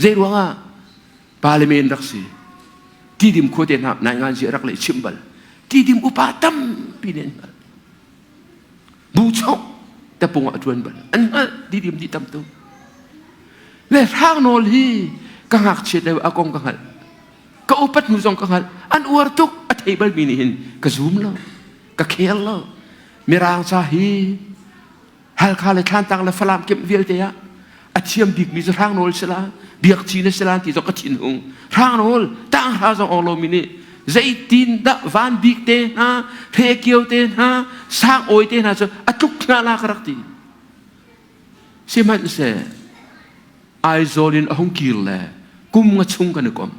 Zei ruangah parliament rak si. Tidim khua te hna nai ngan si rak le chim bal. Tidim upa tampi nih an hngal. Bu chok tapung ah tuan bal. An hngal tidim di tam tu. Le Hrang Nawl hi ka ngakchiat lio a kong ka hngalh. Ka upat hnu zong ka hngalh. An uar tuk a thei balmi nih hin ka zum lo, ka khel lo. Mirang ca hi Halkha le Thlantlang le Falam kemh vialte ah a thiam bikmi cu Hrang Nawl si la, Biak Ci na si la ti zong ka thin hung. Hrang Nawl tang hra zong ong lomi nih zeitin dah van bik te hna, hre kio te hna, sang awi te hna cu a tluk hna la ka rak ti. Sihmanhseh Aizawl in a hung kir le kum nga chung kan i kom.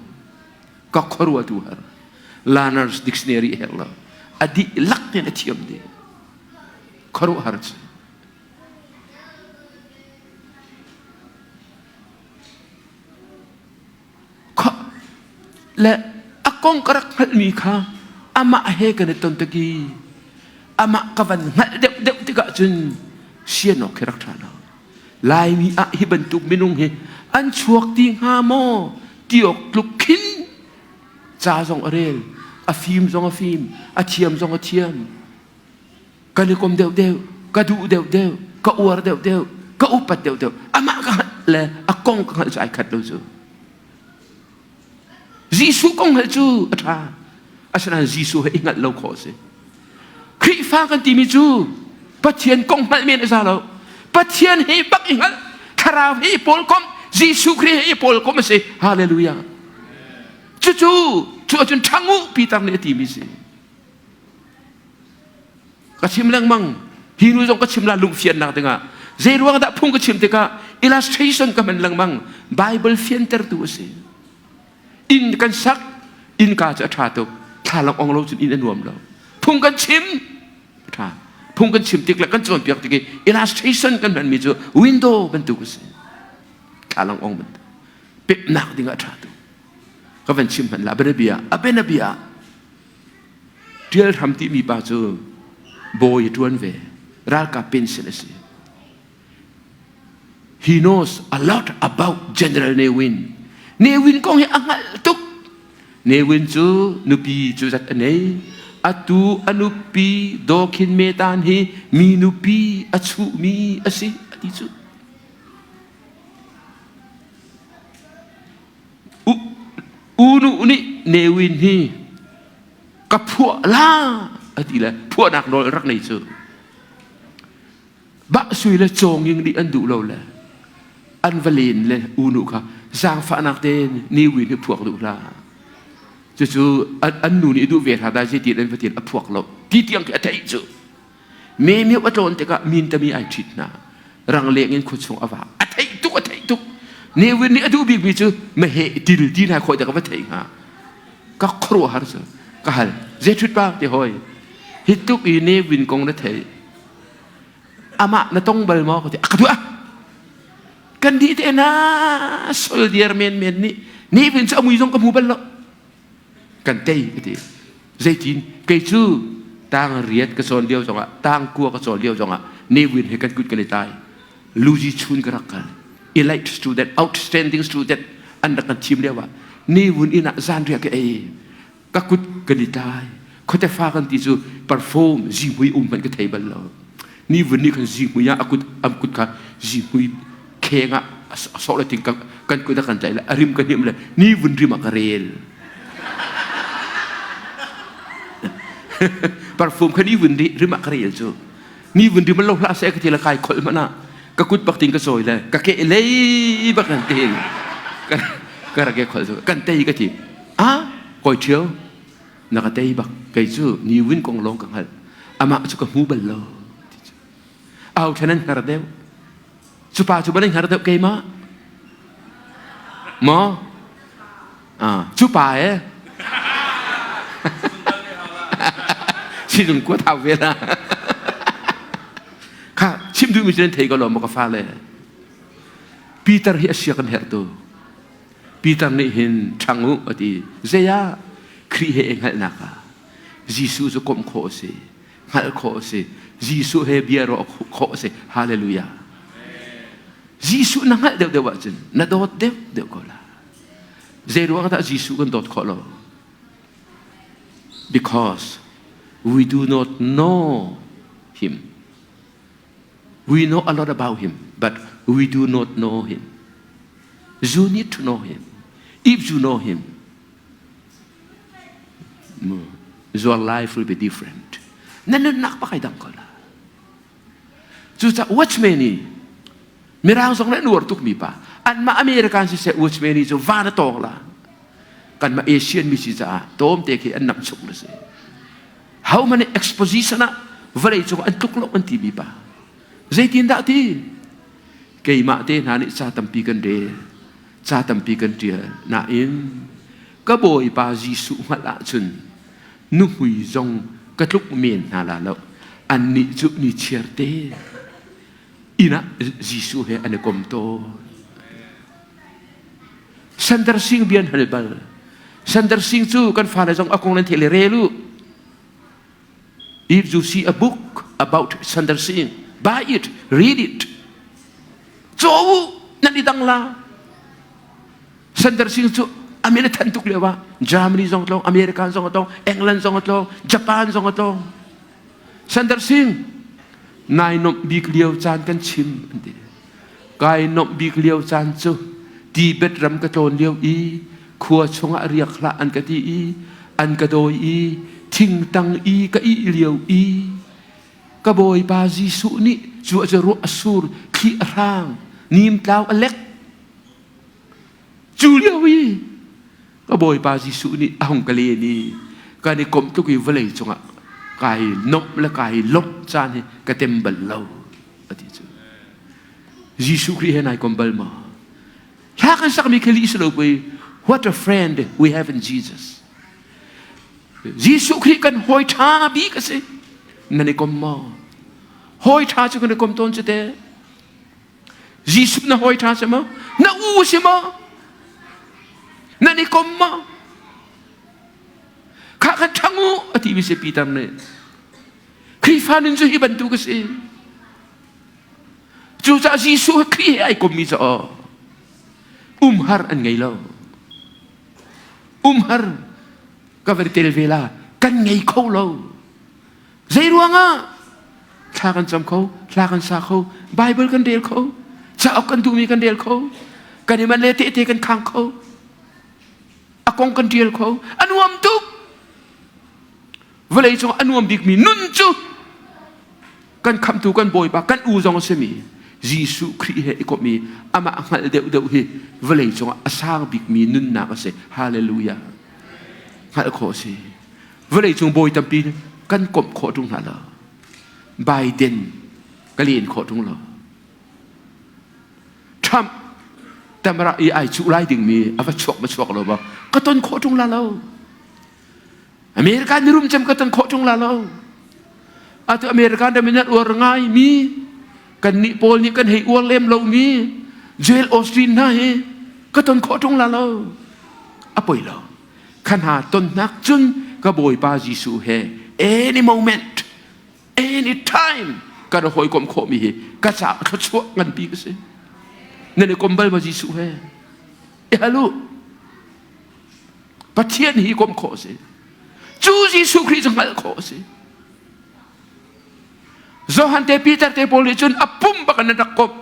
Ka khuaruah tu har. Learner's Dictionary herh lo. A dihlak tein a thiam dih. Khuaruahhar cu. Le a kong ka rak hngalhmi kha amah he kan i ton tik i amah ka van hngalh deuhdeuh tikah cun sian awk khi rak ṭha lo. Laimi ah hi bantuk minung hi an chuak ti hnga maw ti awk tluk khin ca zong a rel, a fim zong a fim, a thiam zong a thiam. Kan i kom deuhdeuh, ka duh deuhdeuh, ka uar deuhdeuh, ka upat deuhdeuh. Amah ka hngalh le a kong ka hngalh cu ai khat lo cu. Jesuh kong hngalh cu a ṭha. Asinain Jesuh he i hngalh lo khawh a si. Khrihfa kan timi cu Pathian kong hngalh men a za lo. Pathian he bak i hngalh, Thlarau he i pawlkomh, Jesuh Khrih he i pawlkomh a si. Hallelujah. Cucu cu ahcun ṭhang u Peter nih a timi si. Ka chim lengmang. Hi nu zong ka chim la lungfiannak dingah. Zei ruang dah phung ka chim tikah illustration ka hman lengmang. Bible fiantertu a si. Inn kan sak, innka cu a ṭha tuk. Thlalang ong lo cun inn a nuam lo. Phung kan chim, a ṭha. Phung kan chim tik le kan cawnpiak tik i illustration kan hmanmi cu window bantuk a si. Thlalang ong bantuk. Pepnak dingah a ṭha tuk. Ka van chim hmanh la, bianabia, a bianabia Ṭial hram timi pa cu bawi a ṭuan ve. Ralkap pension a si. He knows a lot about General Ne Win. Ne Win kong hi a hngalh tuk. Ne Win cu nupi cu zat a nei. Atu a nupi Daw Khin Me Tan hi mi nupi a chuhmi a si a ti cu. U nu nih Ne Win hi ka phuah la a ti le phuahnak nawl rak nei cu. Bah sui le cawnging nih an duh lo le an va len le unu kha zaangfahnak tein niwin hi phuak duh hlah. Cucu an nu nih duh ve hlah dai ti an va tin a phuak lo. Ti tiang khi a theih cu. Me mio a tlawn tikah min tami ai ṭhit hna. Rangleng in khuachung a va. A theih tuk a theih tuk. Newin nih a duh bikmi cu meheh til ti hna khawh ka va theih hnga. Ka khuaruahhar cu ka hal. Zei ṭhut pa ti hoi. Hi tuk i Newin kong na theih. Amah na tong bal maw ka ti. A ka duh ah. Kan dih te na sol diar men men nih Newin cu a mui zong ka hmu bal lo. Kan tei ka ti. Zeitin kei cu tang riat ka cawn lio zongah tang kua ka cawn lio zongah Ne Win he kan kut kan i tlai. Luzi chun ka rak kal. Elite student, outstanding student an rak kan thim lio ah Ne Win inn ah zanriah ka ei. Ka kut kan i tlai. Khuate fa kan ti cu perform zihmui um hmanh ka thei bal lo. Ni Win nih khan zihmui ah a kut am kut kha zihmui kheng ah a sawh le ting kan kut a kan tlaih le a rim ka hnim le ni vun rim ah ka rel. Parfum kha ni vun rim ah ka rel cu. Ni vun rim lo hlah seh ka ti le kai kholh hmanh ah ka kut bak tin ka cawi le ka ke lei bak kan tin ka rak ke kholh cu kan tei ka ti. Ah koi ṭhio na ka tei bak kei cu ni win kong lawng ka hngalh amah cu ka hmu bal lo. Au ṭhen an hngar deuh. Cu pa cu ban hngar deuh keimah. Maw? Ah, cu pa e. Sizung kuat hau ve la. Kha chim duhmi cu nan thei ko lo maw ka fale. Peter hi a sia kan herh tu. Peter nih hin ṭhang u a ti. Zei ah Khrih he i hngalhnak ah Jesuh cu komh khawh a si. Hngalh khawh a si. Jesuh he bia ruah khawh a si. Hallelujah. Jesuh na hngalh deuhdeuh ahcun na dawt deuhdeuh ko la. Zei ruang dah Jesuh kan dawt khawh lo? Because we do not know him. We know a lot about him, but we do not know him. You need to know him. If you know him, your life will be different. Na nunnak pakai dang ko la. Cucaah watchman i Mirang zong nih an uar tukmi pa. Anmah American siseh watchman i cu van a tawng la. Kanmah Asian mi si caah tlawmte khi an namchuk na si. How many exposition ah vawlei cung an tluk lo an timi pa. Zeitin dah ti? Keimah te hna nih ca tampi kan rel. Ca tampi kan ṭial. Nain ka Bawipa Jesuh hngalh ahcun nuhmui zong ka tluk men hna la lo. Annih cu ni chiar te inn ah Jesuh he an i kom tawn. Sandar Singh bia an hal bal. Sandar Singh cu kan fale zong a kong nan theih le rel u. If you see a book about Sandar Singh, buy it, read it. Caw u, nan i dang la. Sandar Singh cu a min a than tuk lio ah Germany zong a tlawng, America zong a tlawng, England zong a tlawng, Japan zong a tlawng. Sandar Singh nai nomh bik lio caan kan chim an ti. Kai nomh bik lio caan cu Tibet ram ka tlawn lio i khua chungah riak hlah an ka ti i an ka dawi i thingtang i ka ih lio i ka bawipa Jesuh nih cu a ruah a sur thli a hrang nimtlau a lek cu lio i ka bawipa Jesuh nih a hung ka len i kan i komh tluk i vawlei cungah kai nomh le kai lawmh caan hi ka tem bal lo a ti cu Jesuh Khrih he nai kom bal maw Hla kan sakmi khi lih si lo pui. What a friend we have in Jesus. Jesuh Khrih kan hawi ṭha bik a si. Nan i kom maw? Hawi ṭha cu kan i kom tawn cu te. Jesuh na hawi ṭha si maw? Na u si maw? Nan i kom maw? Kha kan ṭhang u a ti mi si Peter nih. Khrihfa nun cu hi bantuk a si. Cucaah Jesuh Khrih he ai kommi cu aw umhar an ngei lo. Umhar ka van tel ve la kan ngei kho lo. Zei ruangah thla kan cam kho, thla kan sa kho, Bible kan rel kho, cauk kan duhmi kan rel kho, kan i man le tehte kan khang kho, a kong kan ṭial kho, a nuam tuk. Vawlei cung a nuam bikmi nun cu. Kan khamtu kan Bawipa kan u zong a simi Jesuh Khrih he i komh i amah hngalh deuhdeuh hi vawlei cungah a sang bikmi nunnak a si. Hallelujah. Hngalh khawh a si. Vawlei cung bawi tampi kan komh khawh ṭung hna lo. Biden ka len khawh ṭung lo. Trump tamara i ai cuh lai dingmi a va chuak ma chuak lo ba ka ton khawh ṭung la lo. America mirum cem ka ton khawh ṭung la lo. Atu America ram in an uar ngai mi kan nih pawl nih kan hei uar lem lo mi Joel Osteen hna hi ka ton khawh ṭung la lo. A poi lo. Kha hna tonnak cun ka Bawipa Jesuh he any moment any time kan hawikom khawhmi hi ka caah thluachuah nganpi ka si. Nan i kom bal ma Jesuh he? I hal u. Pathian hi komh khawh a si. Cu Jesuh Khrih cu hngalh khawh a si. Johan te Peter te pawl nih cun a pum bak an rak komh.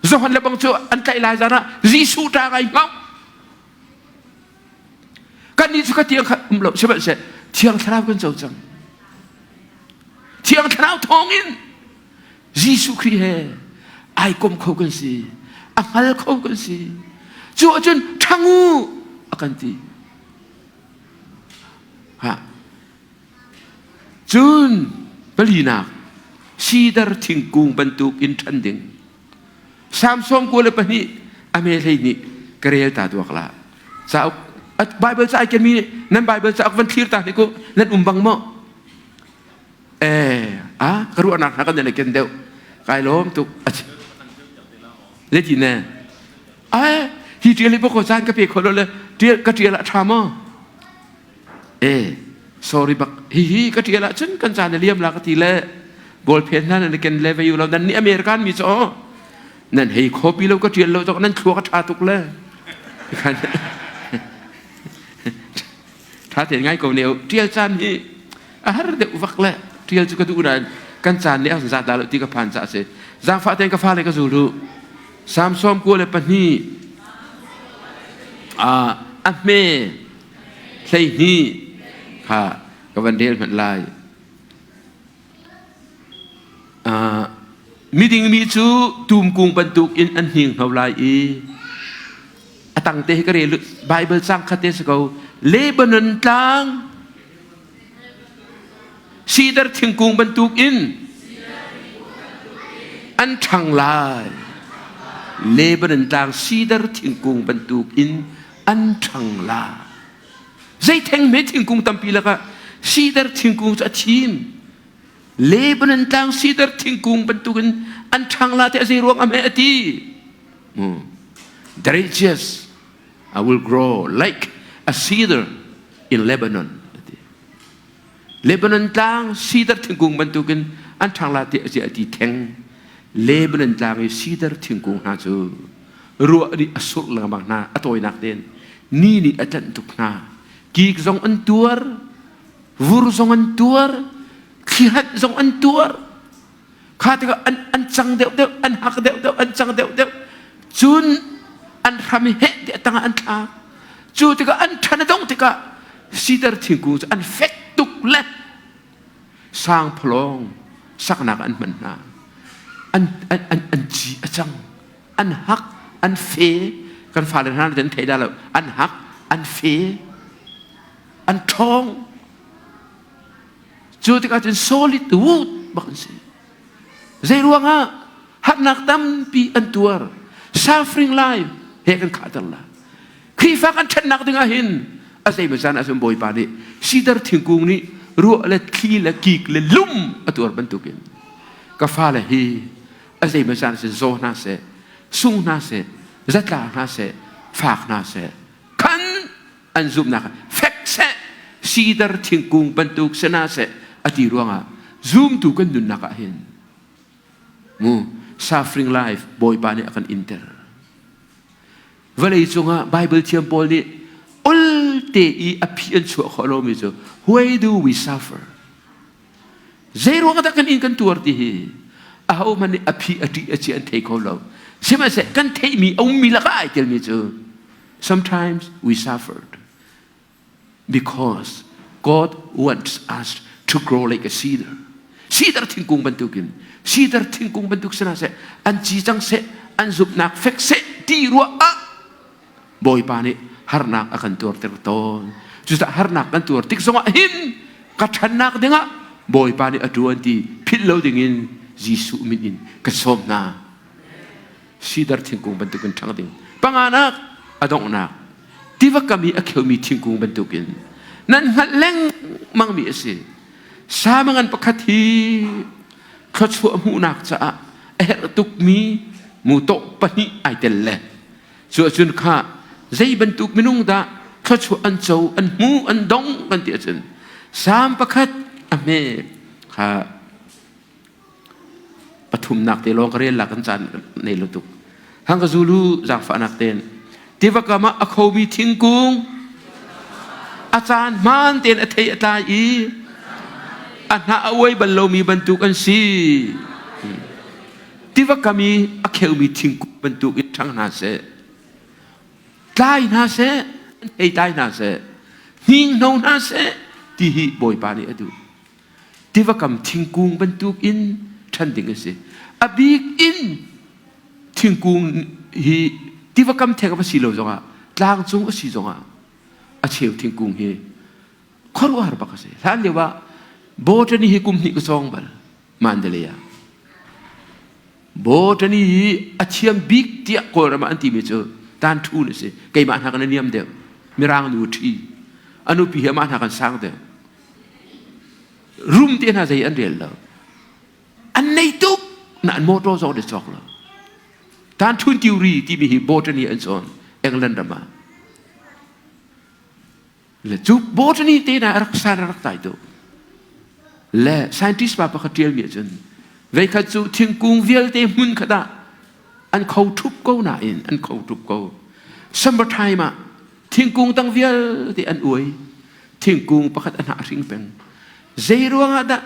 Johan le bang cu an tlaih lai zan ah Jesuh ṭa ngai hngau. Kan nih cu ka tiang kha um lo sihmanhseh Thiang Thlarau kan co cang. Thiang Thlarau thawngin Jesuh Khrih he ai kom kho kan si a hngal kho kan si cu ahcun ṭhang u a kan ti ha cun palinak sidar thingkung bantuk in ṭhan ding Samson 22 a me hlei nih ka rel ta duak la cauk Bible ca ai kenmi nan Bible cauk van thlir ta hnik u nan um bang maw Eh, a ka ruahnak hna kan nan ken deuh. Kai lawm tuk. Zeiti ne? Ai, hi tial hi boko caan ka pe kho lo le tial ka tial ah tha maw? Eh, sorry bak. Hi hi ka tial ah cun kan caan a liam la ka ti le ball phen hna nan ken le ve lo nan ni American mi cu nan hei copy lo ka tial lo cok nan thluak a tha tuk le. Ṭha tein ngai ko ne u. Ṭial caan hi a har deuh vak le ṭial cu ka duh nain kan caan nih a zat dah lo ti ka phan caah a si. Zaangfah tein ka fale ka zul u. Salm 92 a hme 12 kha ka van rel hmanh lai. Miding mi cu tumkung bantuk in an hninghno lai i a tangte hi ka rel Bible cang khat te si ko Lebanon tlang sidar thingkung bantuk in an ṭhang lai Lebanon tlang sidar thingkung bantuk in an ṭhang lai Zei theng hme thingkung tampi lakah sidar thingkung cu a thim. Lebanon tlang sidar thingkung bantukin an ṭhang la te a zei ruang am he a ti. The righteous I will grow like a cedar in Lebanon. Lebanon tlang sidar thingkung bantukin an ṭhang la te a ti theng. Lebanon tlang i sidar thingkung hna cu ruah nih a surh lengmang hna a tawinak tein ni nih a tlanh tuk hna kik zong an tuar vur zong an tuar thlihat zong an tuar kha tikah an an cang deuh deuh an hak deuh deuh an cang deuh deuh cun an hram i heh tiah tangah an thlak cu tikah an ṭhan a dong tikah sidar thingkung cu an fek tuk le sangphalawng saknak an hman hna an an an an ci a cang an hak an fe kan fale hna an thei dah lo an hak an fe an ṭhawng cu tikah cun solid wood bak an si zei ruangah harnak tampi an tuar suffering life he kan khahter la Khrihfa kan ṭhatnak dingah hin a zeimaw caan ahcun Bawipa nih sidar thingkung nih ruah le thli le kik le lum a tuar bantukin ka fale hi a zeimaw caan ahcun zaw hna seh sung hna seh zatla hna seh fak hna seh khan an zumhnak fek seh sidar thingkung bantuk si hna seh a ti ruangah zumtu kan nunnak ah hin mu suffering life Bawipa nih a kan inter Vawlei cungah Bible thiam pawl nih olte i a phi an chuah khawh lomi cu why do we suffer? Zei ruang dah kan in kan tuar ti hi ahohmanh nih a phi a ṭih a ci an thei kho lo. Sihmanhsehlaw kan theihmi a ummi lakah ai telmi cu sometimes we suffered because God wants us to grow like a cedar. Sidar thingkung bantukin sidar thingkung bantuk si hna seh, an ci cang seh, an zumhnak fek seh ti ruah ah Bawipa nih harnak a kan tuarter tawn. Cucaah harnak kan tuar tik zongah hin ka ṭhannak dingah Bawipa nih a ṭuan ti philh lo dingin Jesuh min in ka sawm hna. Sidar thingkung bantukin ṭhang ding. Panganak a donghnak tiva kam i a kheumi thingkung bantukin nan hngalh lengmangmi a si. Samangan pakhat hi thluachuah hmuhnak caah a herh tukmi mutaw pahnih ai tel le cu ahcun kha zei bantuk minung dah thluachuah an co an hmu an dong kan ti ahcun Salm pakhat a hme kha pathumnak te lawng ka rel la kan caan nei lo tuk hang ka zulu zaangfahnak ten tiva kam ah a khomi thingkung a caan hmaan tein a thei a tlai i a hnah a uai bal lomi bantuk an si tiva kam i a kheumi thingkung bantuk in ṭhang hna seh tlai hna seh hei tlai hna seh hninghno hna seh ti hi Bawipa nih a duh tiva kam thingkung bantuk in ṭhan ding a si. A bik in thingkung hi tiva kam theng a si lo zongah tlang cung a si zongah a cheu thingkung hi khuaruahhar bak a si. Hlan lio ah botany hi kum hnih ka cawng bal Mandalay ah. Botany hi a thiam bik tiah Kawlram ah an timi cu tan thu a si. Keimah hna kan i niam deuh. Mirang nu ṭhi. A nupi hi amah hna kan sang deuh. Rum te hna zei an rel lo. An nei tuk na an motor zong an cawk lo. Tan thun theory timi hi botany an cawn England ram ah. Le cu botany te na rak san rak tai tuk. Le scientist pa pakhat tial mi ahcun veikhat cu thingkung vialte hmun khat ah an kho thup ko nain an kho thup ko. Summer time ah thingkung tang vialte an uai. Thingkung pakhat a hnah hring peng. Zei ruangah dah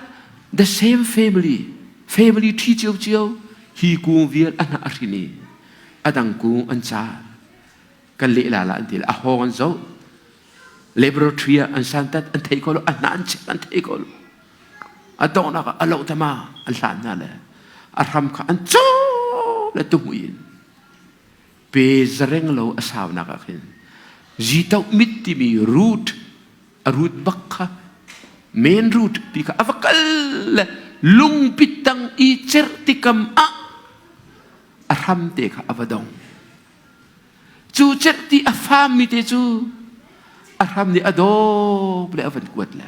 the same family, family ṭhi ciocio hi kung vial a hnah a hrin i a dang kung an car. Kan leh la la an ti le a hawng an zoh. Laboratory ah an santat an thei ko lo, a hnah an chek an thei ko lo. A donghnak ah a loh tama an hlan hna le a hram kha an caw le tuhmui in pe zareng lo a saunak ah khin zitoh mit timi root a root bak kha main root ti kha a va kal le lungpit tang i cerhtikam ah a hram te kha a va dong cu cerhti a fammi te cu a hram nih a dawp le a van kuat le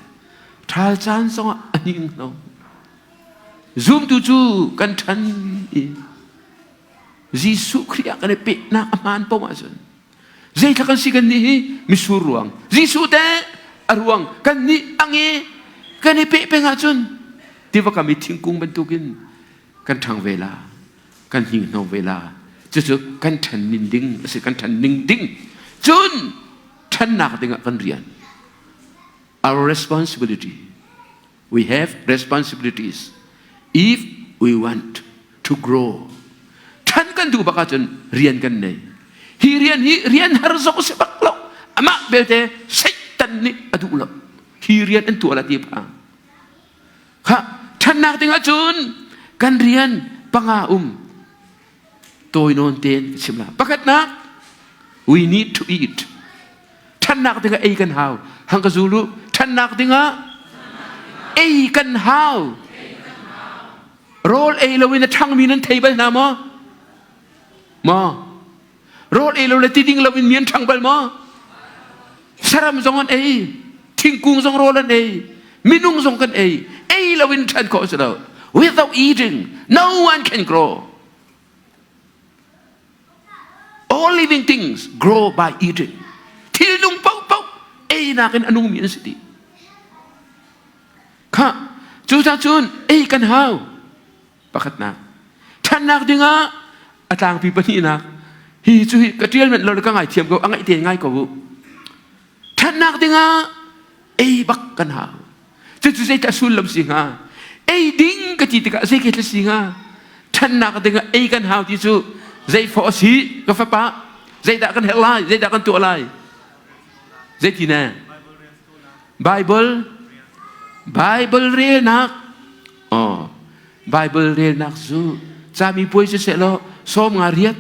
ṭhal caan zongah a hning hno zumtu cu kan ṭhan i Jesuh Khrih ah kan i pehnak a hmaan paoh ahcun zeithla kan si kan nih hi misur ruang Jesuh te a ruang kan nih a nge kan i peh peng ahcun tiva kam i thingkung bantukin kan ṭhang ve la kan hninghno ve la cucu kan ṭhan ning ding a si kan ṭhan ning ding cun ṭhannak dingah kan rian our responsibility We have responsibilities if we want to grow. Ṭhan kan duh bak ahcun rian kan nei. Hi rian hi rian har zong si bak lo. Amah belte Satan nih a duh lo. Hi rian an tuah la ti phang. Kha ṭhannak ding ahcun kan rian panga um. Tawi nawn tein ka chim la. Pakhatnak, we need to eat. Ṭhannak dingah ei kan hau. Hang ka zulu, ṭhannak dingah ei kan hau. Rawl ei loin a ṭhangmi nan thei bal hna maw? Maw? Rawl ei lo le ti ding loin mi an ṭhang bal maw? Saram zong an ei, thingkung zong rawl an ei, minung zong kan ei. Ei loin ṭhan khawh a si lo. Without eating, no one can grow. All living things grow by eating. Thil nung paohpaoh einak in a nungmi an si dih. Kha, cucaah cun ei kan hau. Pakhatnak. Ṭhannak dingah a tlangpi pahnihnak. Hi cu hi ka ṭial manh lo le ka ngaithiam ko, a ngaih tein ngai ko u. Ṭhannak dingah ei bak kan hau. Cucu zeidah sullam si hnga? Ei ding ka ti tikah zei ke si hnga? Ṭhannak dingah ei kan hau ti cu zei fawh a si ka fapa? Zeidah kan herh lai? Zeidah kan tuah lai? Zeiti ne? Bible Bible relnak. Oh, Bible relnak cu cami puai si seh law sawm nga riat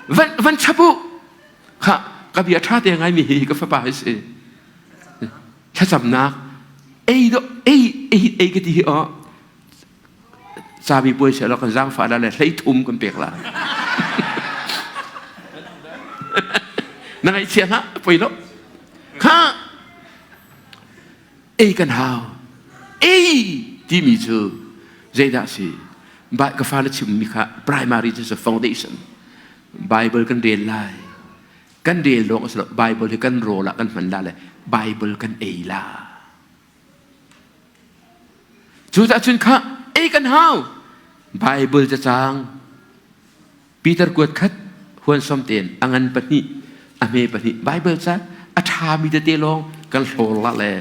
van van chap u kha ka bia ṭha te ngai mi hi ka fapa hi si thlacamnak ei do ei ei ei ka ti hi o Cabi puai seh law kan zaangfah la le hlei thum kan pek la. Na ngaihchia hlah, poi lo. Kha ei kan hau. Ei timi cu zeidah si? Ba ka fa na chimmi kha primary cu foundation. Bible kan rel lai. Kan rel lawng a si lo. Bible hi kan rawl ah kan hman la le Bible kan ei la. Cucaah cun kha ei kan hau. Bible cacang Peter kuat khat huan som tein a ngan pahnih a hme pahnih Bible ca a ṭhami tete lawng kan hlawr la le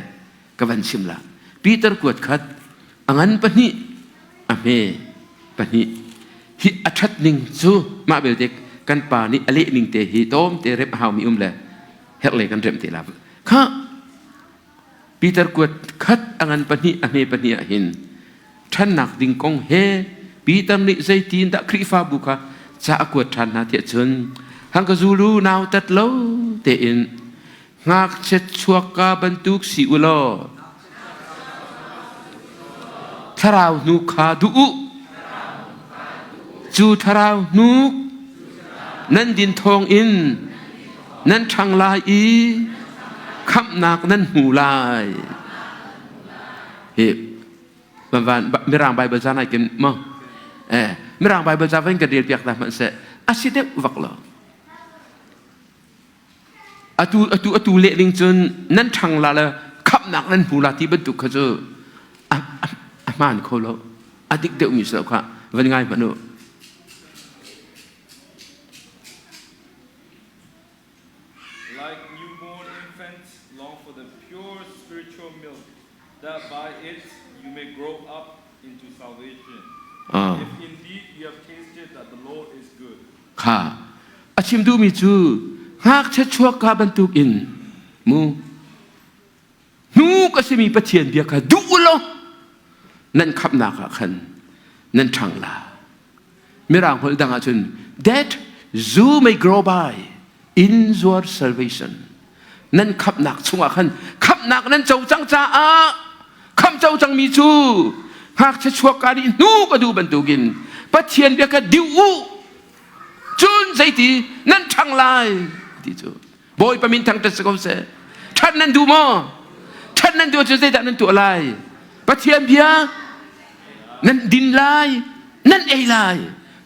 ka van chim la. Peter kuat khat a ngan pahnih a hme pahnih hi a ṭhat ning cu mah belte kan pa nih a leh ning te hi tawm te rep a haumi um le herh le kan remh te la. Kha Peter kuat khat a ngan pahnih a hme pahnih ah hin ṭhannak ding kong he Peter nih zeitin dah Khrihfabu kha ca a kuat ṭhan hna tiah cun hang ka zulu nautat lo tein ngakchia chuakka bantuk si u law thlarau hnu kha duh u cu thlarau hnuk nan din thawng in nan ṭhang lai i khamhnak nan hmu lai. Hi van Mirang Bible ca nai kin mo eh Mirang Bible ca van kan rel piak ta hmanh seh a si deuh vak lo. Atu atu atu leh ding cun nan ṭhang la le khamhnak nan hmu la ti bantuk kha cu a a hmaan kho lo. A dik deuh mi si lo kha van ngai hmanh u. Like newborn infants, long for the pure spiritual milk, that by it you may grow up into salvation. If indeed you have tasted that the Lord is good. Kha a chim duhmi cu ngakchia chuak ka bantukin mu hnuk a simi Pathian bia kha duh u law nan khamhnak ah khan nan ṭhang la. Mirang holh dang ahcun that you may grow by in your salvation. Nan khamhnak chungah khan khamhnak nan co cang caah khamh co cangmi cu ngakchia chuak ka nih hnuk a duh bantukin Pathian bia kha diu u cun zeiti nan ṭhang lai ti cu Bawipa min thangṭhat si ko seh. Ṭhat nan duh maw? Ṭhat nan duh cu zeidah nan tuah lai? Pathian bia nan din lai, nan ei lai.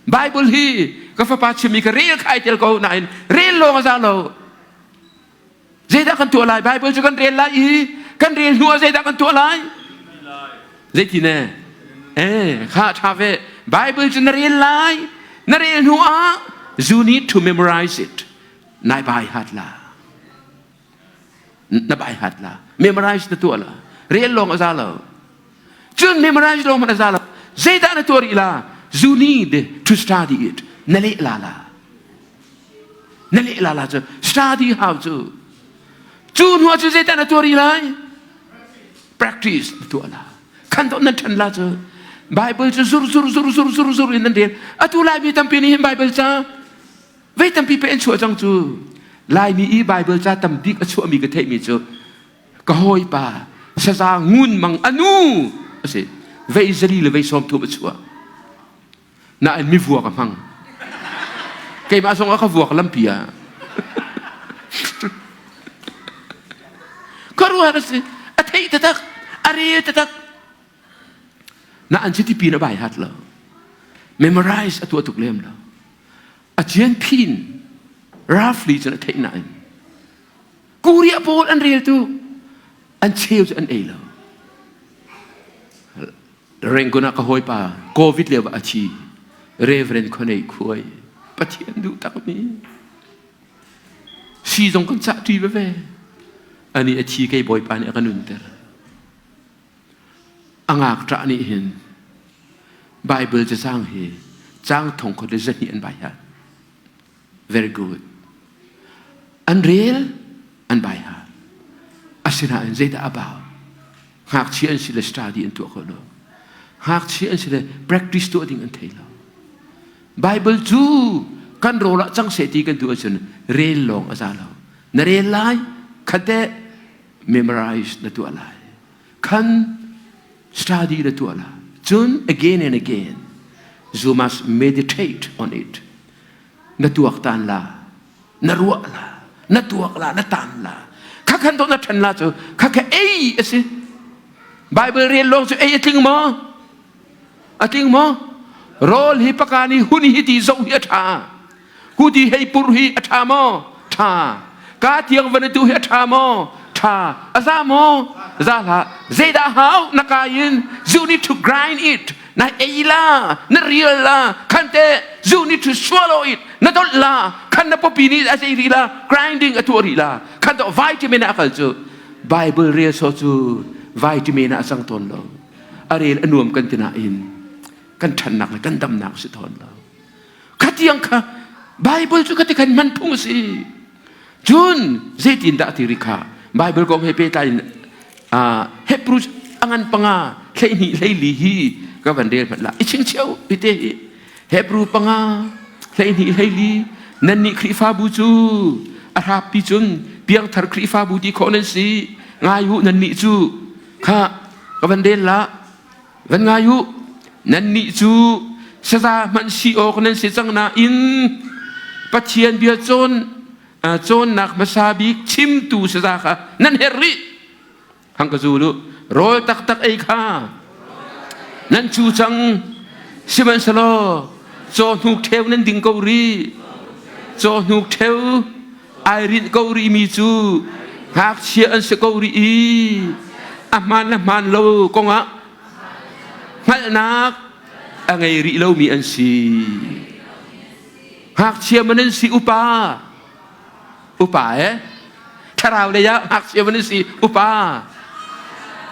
Bible hi ka fapa chimmi ka rel khai tel ko nain rel lawng a za lo. Zeidah kan tuah lai? Bible cu kan rel lai i kan rel hnu ah zeidah kan tuah lai? Zeiti ne? Eh, kha ṭha ve. Bible cu na rel lai. Na rel hnu ah you need to memorize it. Nai bai hat la. Na bai hat la. Memorize na tuah la. Rel lawng a za lo. Cun memorize lawng hmanh a za lo. Zeidah na tuah rih la? You need to study it. Na leh la la. Na leh la la cu study how cu. Cu hnu ah cu zeidah na tuah rih lai? Practice na tuah la. Khan to nan ṭhan la cu. Bible cu zur zur zur zur zur zur in nan rel. Atu Laimi tampi nih hin Bible ca Vei tampi pe an chuah cang cu. Laimi i Bible ca tam bik a chuahmi ka theihmi cu ka hawipa saza ngun mang anu a si. Vei zali le vei 30 a chuah. Nain mi vuak a hmang. Keimah zong a ka vuak lampi ah. Khuaruahhar a si. A theih taktak. A rel taktak. Na an chiti pin a bai hat lo. Memorize a tuah tuk lem lo. A cian phin roughly cun a theih nain Korea pawl an rel tu an cheu cu an ei lo. Rangoon ah ka hawipa COVID lio ah a thi. Reverend Khonei Khuai Pathian duh takmi si zong kan cah ṭi veve. Ani a thi kei Bawipa nih a ka nunter. A ngakṭah nih hin Baibal cacang hi caang thong khat le 200 an bai hal. Very good. An rel, an bai hal. Asinain zeidah a bau? Ngakchia an si le study an tuah kho lo. Ngakchia an si le practice tuah ding an thei lo. Bible cu kan rawl ah cang seh ti kan duh ahcun rel lawng a za lo. Na rel lai, khat memorize na tuah lai. Khan study na tuah lai. Cun again and again, you must meditate on it. Na tuak tan la, na ruah la, na tuak la, na tan la. Kha khan to na ṭhan la cu kha kha ei a si. Bible rel lawng cu ei a tling maw? A tling maw? Rawl hi paka ni hun hi ti zoh hi a ṭha. Ku ti hei pur hi a ṭha maw? Ṭha. Ka tiang van tu hi a ṭha maw? Ṭha. A za maw? Za hlah. Zeidah hau na ka in? You need to grind it. Na ei la, na rial la, khan te you need to swallow it. Na dolh la, khan na popi nih a zei rih la, grinding a tuah rih la. Khan to vitamin a kal cu. Bible rel so cu vitamin ah a cang tawn lo. A rel a nuam kan ti nain kan ṭhannak le kan damnak si tawn lo. Khatiang kha Bible cu khati khan hman phung a si. Cun zeitin dah ti ri kha Bible kong he pehtlai in Hebrew angan panga 12 hleili hi ka van rel hmanh la i chingcheu i te hi Hebrew panga 12 hleili nannih Khrihfabu cu a hrapi cun piangthar Khrihfabu ti khawh nan si ngai u nannih cu kha ka van rel la Van ngai u, nannih cu saza hmanh si awk nan si cang nain Pathian bia cawn cawnnak hmasa bik chimtu saza kha nan herh rih. Hang ka zul u, rawl taktak ei kha nan cu cang. Sihmanhsehlaw caw hnuk ṭheu nan ding ko rih. Caw hnuk ṭheu ai rinh ko rih mi cu ngakchia an si ko rih i a hmaan le hmaan lo kongah hngalhnak a ngei rih lomi an si. Ngakchia man an si upa upa eh thlarau lei ah ngakchia man an si upa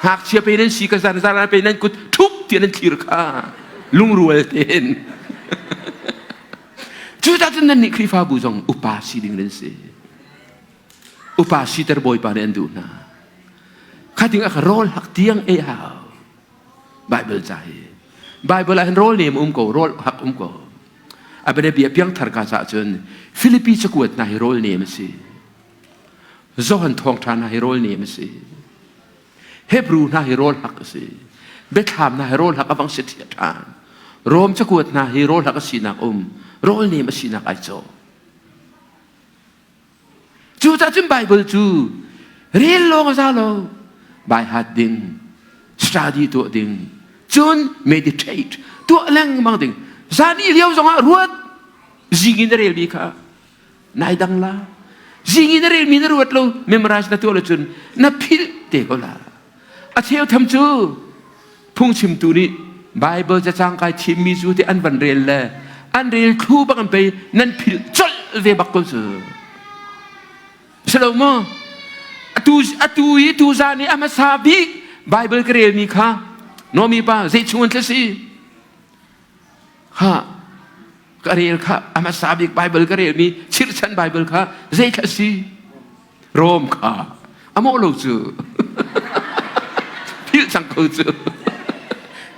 ngakchia pe nan si ka zan zan pe nan kut thup ti nan thlir kha lungrual tein Cucaah cun nannih Khrihfabu zong upa si ding nan si. Upa siter Bawipa nih an duh hna. Kha ding ah rawl hak tiang ei hau. Bible ca hi. Bible ah hin rawl nem um ko, rawl hak um ko. A bianabia piangthar ka caah cun Filipi cakuat hna hi rawl nem a si. Johan thawngṭha hna hi rawl nem a si. Hebrew hna hi rawl hak a si. Biathlam hna hi rawl hak a vang si ṭhiah ṭhan. Rom cakuat hna hi rawl hak a sinak um, rawl nem a sinak ai cawh. Cucaah cun Bible cu rel lawng a za lo. By heart ding, study tuah ding, cun meditate tuah lengmang ding. Zan i lio zongah ruat, zing in na relmi kha nai dang la zing in na relmi na ruat lo memorize na tuah lo cun na philh te ko la a cheu tham cu phungchimtu nih Bible cacang kai thimmi cu te an van rel le an rel thlu bak an pei nan philh colh ve bak ko cu silo maw atu atu i tu zan i a hmasa bik Bible ka relmi kha nomi pa zei chung an si Ha ka rel kha a hmasa bik Bible ka relmi chirhchan Bible kha zei kha si Rom kha a mawh lo cu philh cang ko cu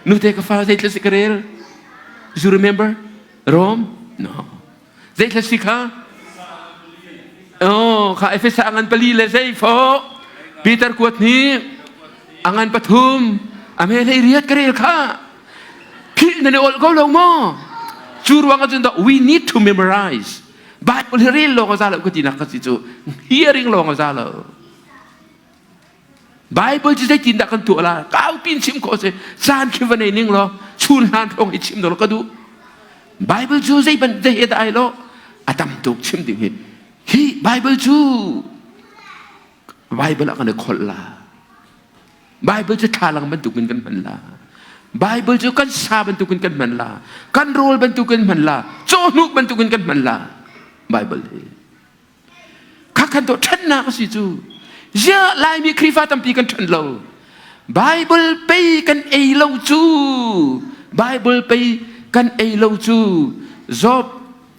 nute ka fa zei thla si ka rel you remember Rome no zei thla si kha oh kha Efesa angan pali le zei fo Peter kuat ni angan pathum ame hlei riat ka rel kha philh na le ol ko lo maw cu ruang ah cun we need to memorize Bible hi rel lawng a za lo ka ti nak ka si cu hearing lawng a za lo Bible cu zeitin dah kan tuah la kau pin chim khawh si caan khi va nei ning law chun hlan thong hi chim dawr ka duh Bible cu zei ban zei he dah ai lo a tam tuk chim ding hi hi Bible cu Bible ah kan i kholh la Bible cu thlalang bantukin kan hman la Bible cu kan sa bantukin kan hman la kan rawl bantukin hman la cawhnuk bantukin kan hman la Bible hi Kha khan to ṭhennak a si cu. Ziah Laimi Khrihfa tampi kan ṭhen lo. Bible pei kan ei lo cu. Bible pei kan ei lo cu. Job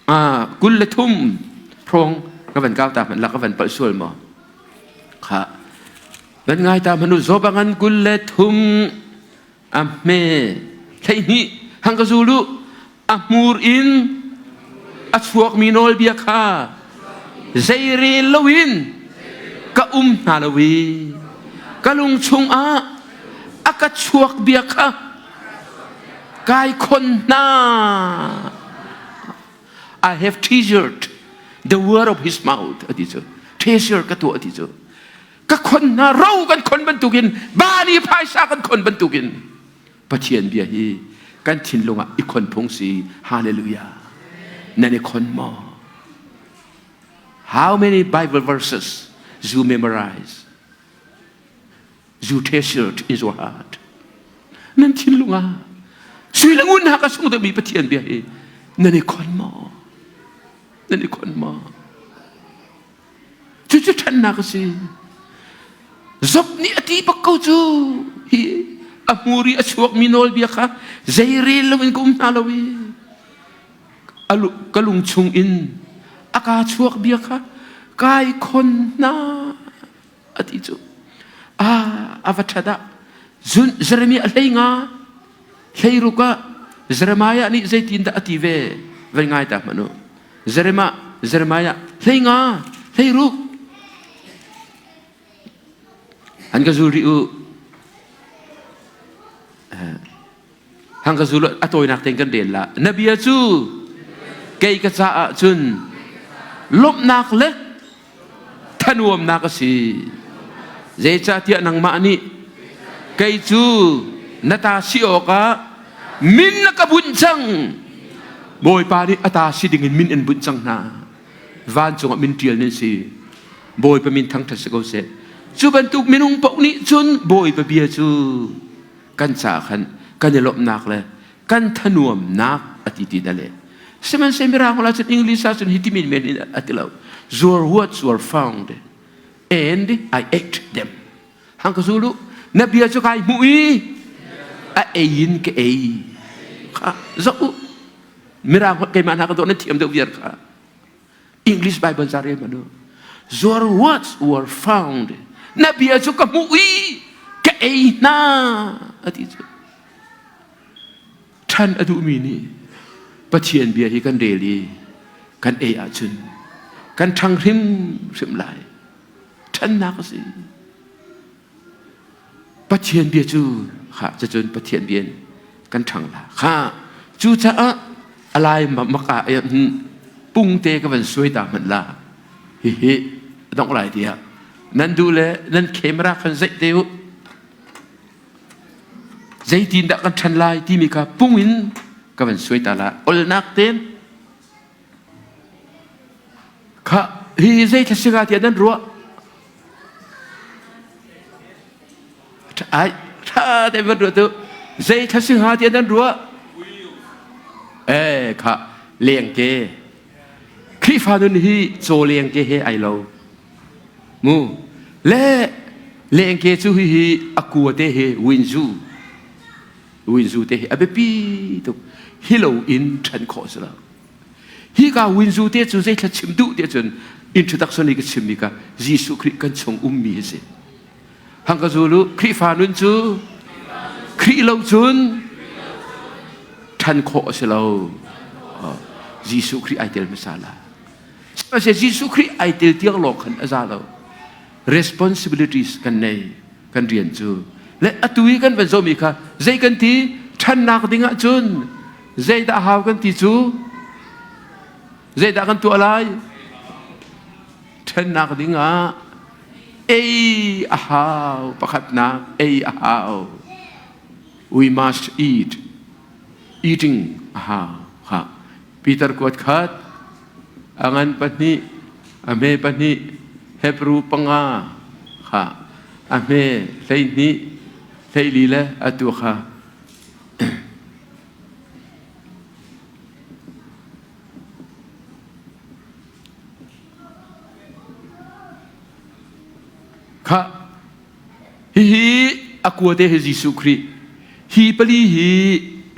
23 hrawng ka van kau ta hmanh la ka van palh sual maw? Kha. Van ngai ta hmanu zobangan 23 a hme 12 hang ka zulu a hmur in a chuakmi nawlbia kha zeirel loin ka um hna lo i ka lung chungah a ka chuak bia kha kai khon hna. I have treasured the word of his mouth ati cu. Treasure ka tuah ati cu. Ka khon hna ro kan khon bantukin bani phaisa kan khon bantukin Pathian bia hi kan thinlung ah i khon phung si. Hallelujah. Nan i khon maw? How many Bible verses you memorize? You treasured in your heart. Nan thinlung ah sui le ngun ha ka sung deuhmi Pathian bia hi nan i khon maw? Nan i khon maw? Cucu ṭhannak a si. Job nih a ti bak ko cu hi a hmur i a chuakmi nawlbia kha zeirel loin ka um hna lo i ka lung chung in a kaa chuak bia kha kai khon hna a ti cu. Ah, a va ṭhat ah Jeremiah 15 16 ah Jeremiah nih zeitindah a ti ve vai ngai ta hmanh u. Jeremiah Jeremiah 15 16 han ka zul rih u. Han ka zul a tawinak tein kan rel la. Na bia cu kei ka caah cun lawmhnak le thanuamnak a si. Zeicahtiah nangmah nih kei cu na ta si awkah min na ka bunh cang. Bawipa nih a ta si dingin min in bunh cang hna. Vancung ah min ṭial nan si. Bawipa min thangṭhat si ko seh. Cu bantuk minung paoh nih cun Bawipa bia cu kan caah khan kan i lawmhnak le kan thanuamnak a ti ti na le. Sihmanhsehlaw Mirang holh ahcun English ahcun hi ti menmen in a ti lo. Your words were found and I ate them. Hang ka zulu na bia cu kai hmuh i a ei in ka ei. Kha zoh u. Mirang holh keimah hna ka dawh na thiam deuh viar kha. English Bible ca rel manu. Your words were found. Na bia cu ka hmuh i ka ei hna a ti cu. Ṭhan a duhmi nih Pathian bia hi kan rel i kan ei ahcun kan ṭhang hrimhrim lai. Ṭhannak a si. Pathian bia cu kha cucun Pathian bia in kan ṭhang la. Kha cucaah a lai mak ah pungte ka van suai ta hmanh la. Hihi dongh lai tiah nan duh le nan camera khan zeih te u. Zeitindah kan ṭhan lai timi kha pung in ka van suai ta la. Olnak ten kha hi zei thla tiah nan ruah? Ai, ṭha te van ruah tu. Zei thla si hnga tiah nan ruah? Eh, kha lengke. Khrihfa nun hi caw lengke he ai lo. Mu le lengke cu hihi a kua te hi winzu winzu te hi a biapi tuk hi lo in ṭhan khawh si lo. Hi ka winzu te cu zeithla chim duh ti cun introduction i ka chimmi ka Jesuh Khrih kan chung ummi hi si. Hang ka zulu Khrihfa nun cu Khrih lo cun ṭhan khawh a si lo. Jesuh Khrih ai tel hmasa la. Sihmanhsehlaw Jesuh Khrih ai tel tiang lawng khan a za lo. Responsibilities kan nei, kan rian cu. Le atu i kan van zohmi kha zei kan ti? Ṭhannak ding ahcun zeidah hau kan ti cu? Zeidah kan tuah lai? Ṭhannak ding ah ei a hau. Pakhatnak ei a hau. We must eat. Eating a hau. Ha. Peter kuat khat, a ngan pahnih, a hme pahnih, Hebrew panga kha a hme 12, 14 le atu kha kha hihi a kuate hi Jesuh Khrih hi pali hi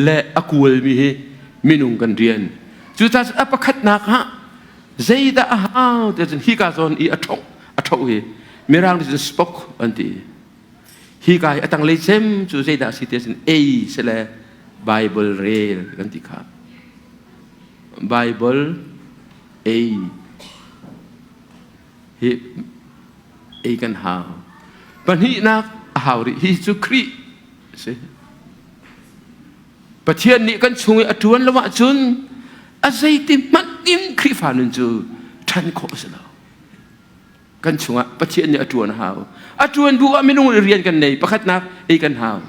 le a kualmi hi minung kan rian. Cucaah a pakhatnak ah zeidah a hau ti cun hika zawn i a ṭhoh a ṭhoh hi mirang nih cun spoke an ti. Hi ka hi a tanglei cem cu zeidah a si ti ahcun ei si le Bible rel kan ti kha. Bible ei hi ei kan hau. Pahnihnak a hau rih. Hi cu Khrih a si. Pathian nih kan chung i a ṭuan lo ahcun a zeiti hmanh in Khrihfa nun cu ṭhan khawh a si lo. Kan chungah Pathian nih a ṭuan a hau. A ṭuan bu ah minung rian kan nei. Pakhatnak ei kan hau.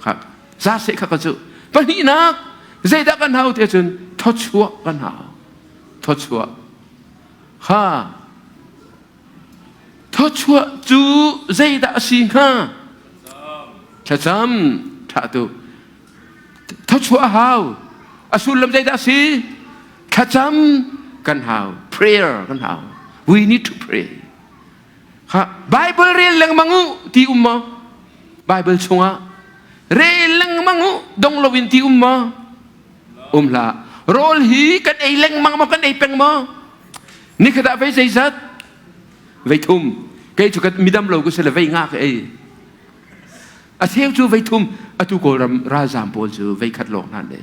Kha za seh kha ka cu. Pahnihnak zeidah kan hau ti ahcun thawchuah kan hau. Thawchuah. Kha thawchuah cu zeidah a si hnga? Thlacam ṭha tu. Thawchuah a hau. A sullam zeidah a si? Thlacam kan hau. Prayer kan hau. We need to pray. Ha, Bible rel lengmang u ti um maw? Bible chungah rel lengmang u dong loin ti um maw? Um hlah. Rawl hi kan ei lengmang maw kan ei peng maw? Nikhat ah vei zeizat? Vei thum. Kei cu midam lo ku sile vei nga ka ei. A cheu cu vei thum atu Kawlram ralzaam pawl cu vei khat lawng hna le.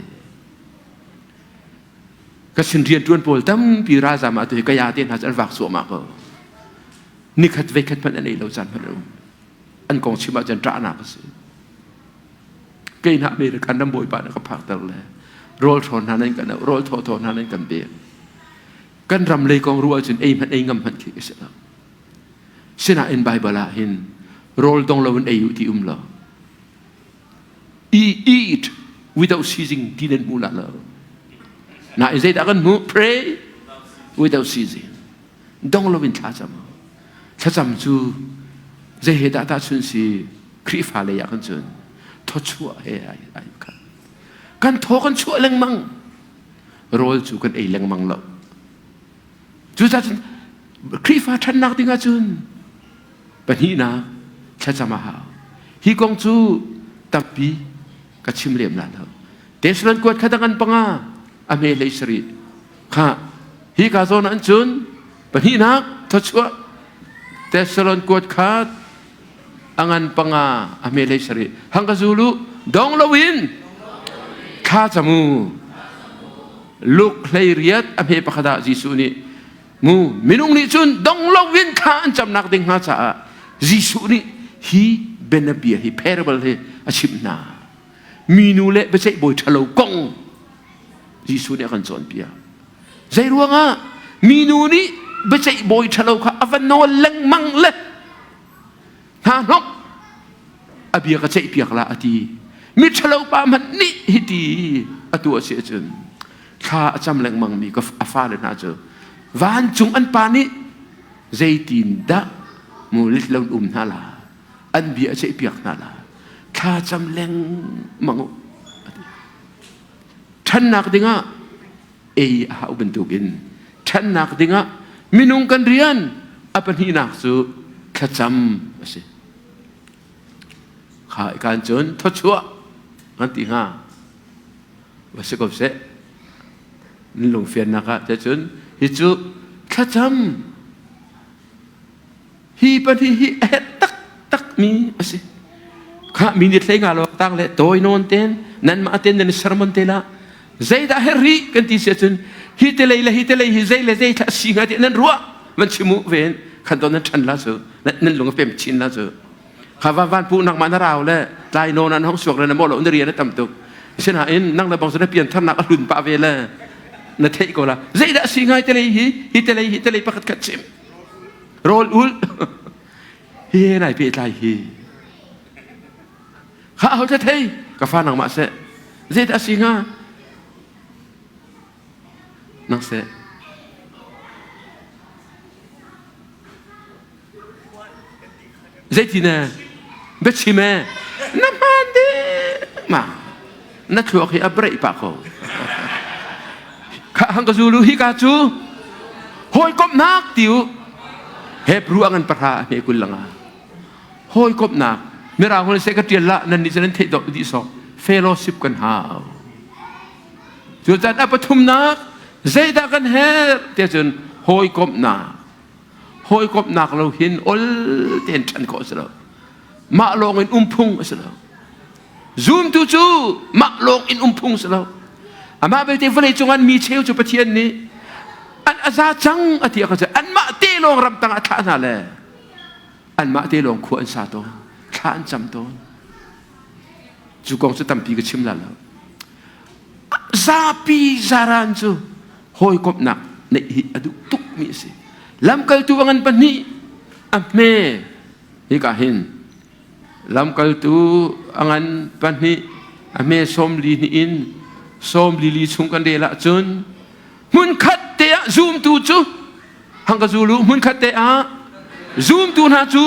Ka sin rianṭuan pawl tampi ralzaam ah tu hi kaya te hna cu an vak cuahmah ko. Nikhat vei khat hmanh an ei lo caan hmanh a um. An kong chim ahcun ṭahnak a si. Kei hna American ram bawipa na ka phakter le rawl hrawn hna nan kan rawl thawthaw hna nan kan pek. Kan ram lei kong ruah ahcun ei hmanh ei ngam hmanh khi ka si lo. Sinain Baibal ah hin rawl dong loin ei u ti um lo. Eat without ceasing ti nan hmu la lo. Na in zeidah kan hmuh? Pray without ceasing. Dong loin thlacam. Thlacam cu zei he dah tahchun si Khrihfa lei ah kan cun thawchuah he ai ai khat. Kan thaw kan chuah lengmang. Rawl cu kan ei lengmang lo. Cucaah cun Khrihfa ṭhannak ding ahcun pahnihnak thlacam a hau. Hi kong cu tampi ka chim lem la lo. Thessalon kuat kha dang an panga a hme hlei sarih. Kha hi ka zawn an cun pahnihnak thawchuah Thessalon kuat khat angan panga a hme hlei sarih. Hang ka zulu dong loin thla camu Luk hlei riat a hme pakhat ah Jesuh nih mu minung nih cun dong loin thla an camnak ding hnga caah Jesuh nih hi bianabia hi parable hi a chimh hna. Minu le biaceih bawi ṭhalo kong Jesuh nih a kan cawnpiak. Zei ruangah minu nih biaceih bawi ṭhalo kha a va nawl lengmang le hna hnok a bia ka ceihpiak la a ti miṭhalo pa hmanh nih hiti a tuah si ahcun thla a cam lengmang mi ka a fale hna cu vancung an pa nih zeitin dah mu lit lo um hna la an bia a ceihpiak hna la thla cam lengmang u ṭhannak dingah ei a hau bantukin ṭhannak dingah minung kan rian a pahnihnak cu thlacam a si. Kha ikan cun thawchuah kan ti hnga. Va si ko seh. Nan lungfiannak ah cun hi cu thlacam hi pahnih hi a herh taktak mi a si. Kha mi nih hlei nga lawk tang le tawi nawn ten nanmah ten nan sermon te la zeidah herh rih kan ti si ahcun hi te lei le hi te lei hi zei le zei thla si hnga ti nan ruah van chim u ven khan to nan ṭhan la cu nan lung a pem chin la cu kha van van pu nak ma na rau le tlai nawn an hong suak le na mo lo na rian a tam tuk sinain nang le bang na pian tharnak a hlun pah ve le na theih ko la zeidah si ngai te lei hi hi te lei hi te lei pakhat khat chim rawl ul hi nai pe tlai hi kha ho te thei ka fa nangmah seh zeidah si hnga nang seh zeiti ne biachim e na hmaan ding ma na thluak hi a breih pah ko kha hang ka zulu hi ka cu hawikomhnak tiu Hebrew angan pahra hme kul langa hawikomhnak mirang hol se ka tial la nan nih nan theih dok dih sok fellowship kan hau cu caan a pathumnak zeidah kan herh tiah cun hawikomhnak hawikomhnak lo hin ol tein ṭhan khawh si lo. Mah lawng in um phung a si lo. Zumtu cu mah lawng in um phung si lo. Amah belte vawlei cungah mi cheu cu Pathian nih an aza cang a ti a kan anmah te lawng ramtang ah thlah hna le anmah te lawng khua an sa tawn, thla an cam tawn. Cu kong cu tampi ka chim la lo. Zapi zaran cu hawikomhnak neih hi a duh tukmi a si. Lamkaltu a ngan pahnih a hme hika hin lamkaltu a ngan pahnih a hme 42 in 44 chung kan rel ahcun hmunkhat te ah zumtu cu hang ka zulu hmunkhat te ah zumtu hna cu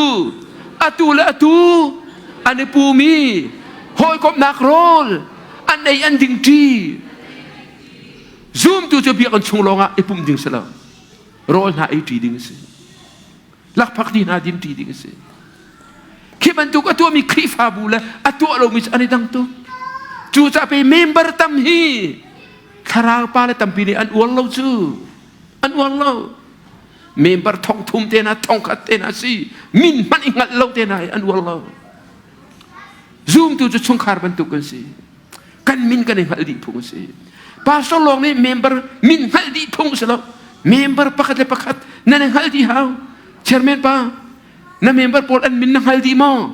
atu le atu an i pumi hawikomhnak rawl an ei an ding ṭi. Zumtu cu biakinn chung lawngah i pumh ding si lo, rawl hna ei ṭi ding a si, lakphak ti hna din ṭi ding a si. Khi bantuk a tuahmi Khrihfabu le a tuah lomi cu an i dang tuk. Cucaah pe member tam hi thlarau pa le tampi nih an uar lo cu, an uar lo. Member thong thum te hna, thong khat te hna si, min hmanh i hngalh lo te hna hi an uar lo. Zumtu cu chungkhar bantuk kan si. Kan min kan i hngalh dih phung a si. Pastor lawng nih member min hngalh dih phung a si lo. Member pakhat le pakhat nan i hngalh dih hau. Chairman pa, na member pawl an min na hngal dih maw?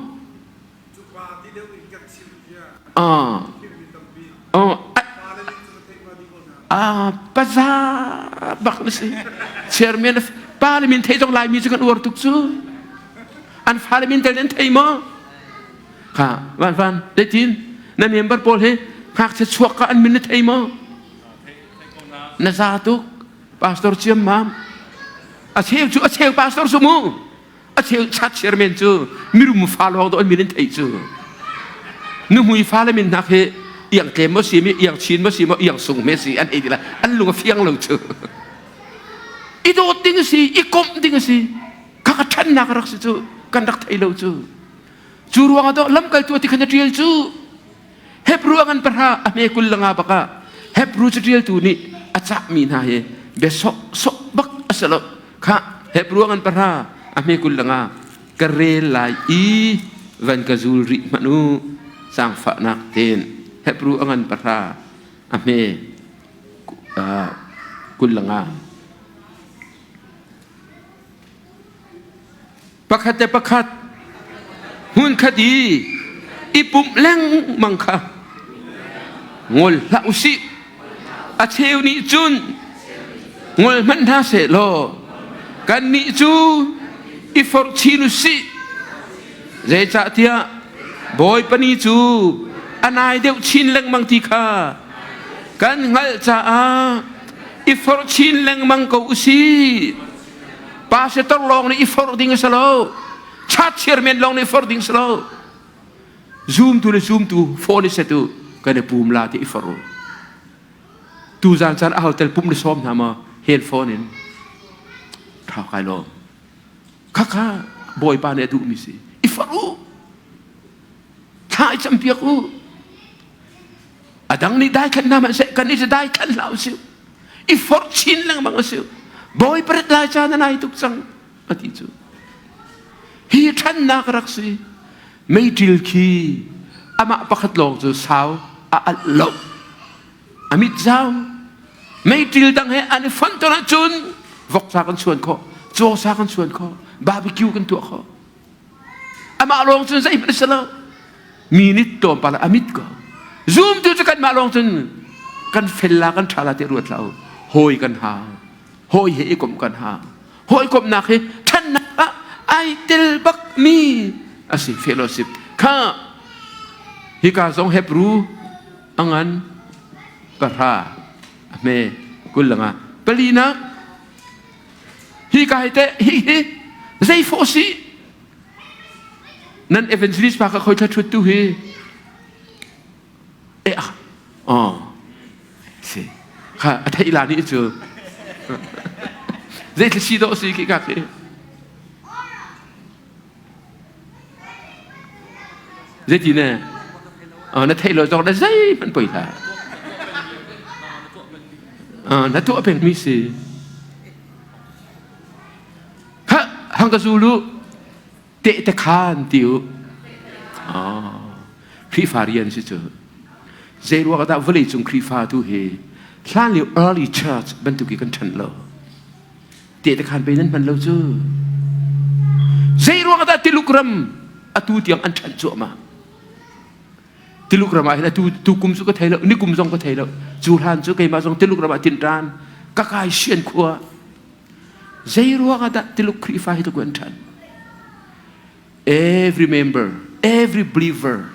Ah. Oh, ah, paza bak na si. Chairman pa le min thei zong Laimi cu kan uar tuk cu. An fale min tel an thei maw? Kha van van zeitin na member pawl hi ngakchia chuak ka an min na thei maw? Na za tuk pastor chiam mam. A cheu cu a cheu pastor cu mu. A cheu chat chairman cu mirum fa lawng do an min an thei cu. Nuhmui fale min hnak hi iang tlem maw si mi iang chin maw si maw iang sung me si an ei ti la an lung a fiang lo cu. I dawt ding a si, i komh ding a si. Khaka ṭhannak rak si cu kan rak thei lo cu. Cu ruangah to lamkaltu ti khan a ṭial cu Hebrew a ngan pahra a hme 25 bak ah Hebrew caṭialtu nih a cahmi hna hi bia sawh bak a si lo. Kha Hebrew a ngan pahra a hme 25 ka rel lai i van ka zul rih hmanh u zaangfahnak tein Hebrew a ngan pahra a hme 25. Pakhat le pakhat hmunkhat i i pumh lengmang kha ngol hlah u sih. A cheu nih cun ngol hmanh hna seh law kannih cu i forh chin u sih. Zeicahtiah Bawipa ni cu a nai deuh chin lengmang ti kha kan hngalh caah i forh chin lengmang ko u sih. Pastor lawng nih i forh ding a si lo. Church chairman lawng nih forh ding si lo. Zumtu le zumtu phone i setu kan i pum la ti i forh u. Tu zan caan a hotel pum le sawm hna ma hen phone in thau kai lo. Khakha Bawipa nih a duhmi si. I forh u. Thla i campiak u. A dang nih dai khan hna hmanh kan i dai khan hlah usih. I forh chin lengmang usih. Bawi paret lai caan a nai tuk cang a ti cu. Hi ṭhannak rak si. Meiṭil khi amah pakhat lawng cu sau a alh lo. A mit zau. Meiṭil dang he an i fonh ton ahcun voksa kan chuan khawh, cawsa kan chuan khawh, barbecue kan tuah khawh. Amah lawng cun zeihmanh a si lo. Mi nih tlawmpal ah a mit ko. Zumtu cu kanmah lawng cun kan fel la kan ṭha la ti ruat hlah u. Hawi kan hau. Hawi he i komh kan hau. Hawikomhnak hi ṭhannak ah ai tel bakmi a si fellowship. Kha hika zong Hebrew a ngan pahra a hme 25 palinak hi ka hi teh hi hi zei fawh si nan evangelist pa ka khoi thla thut tu hi eh ah oh si kha a theih la ni cu zei thla si dawh si khi ka khi zei ti ne na theih lo zong na zei hmanh poi hlah na tuah pengmi si ha hang ka zulu tehte khaan ti u. Khrihfa rian si cu. Zei ruang dah vawlei cung Khrihfa tu hi hlan lio early church bantuk i kan ṭhan lo. Tehte khan pe nan hman lo cu. Zei ruang dah Tiluk ram atu tiang an ṭhan cuahmah. Tiluk ram ah hin atu tu kum cu ka thei lo, ni kum zong ka thei lo. Cu hlan cu keimah zong Tiluk ram ah tin ṭan ka kai sian khua. Zei ruang ah dah Tiluk Khrihfa hi tluk an ṭhan? Every member, every believer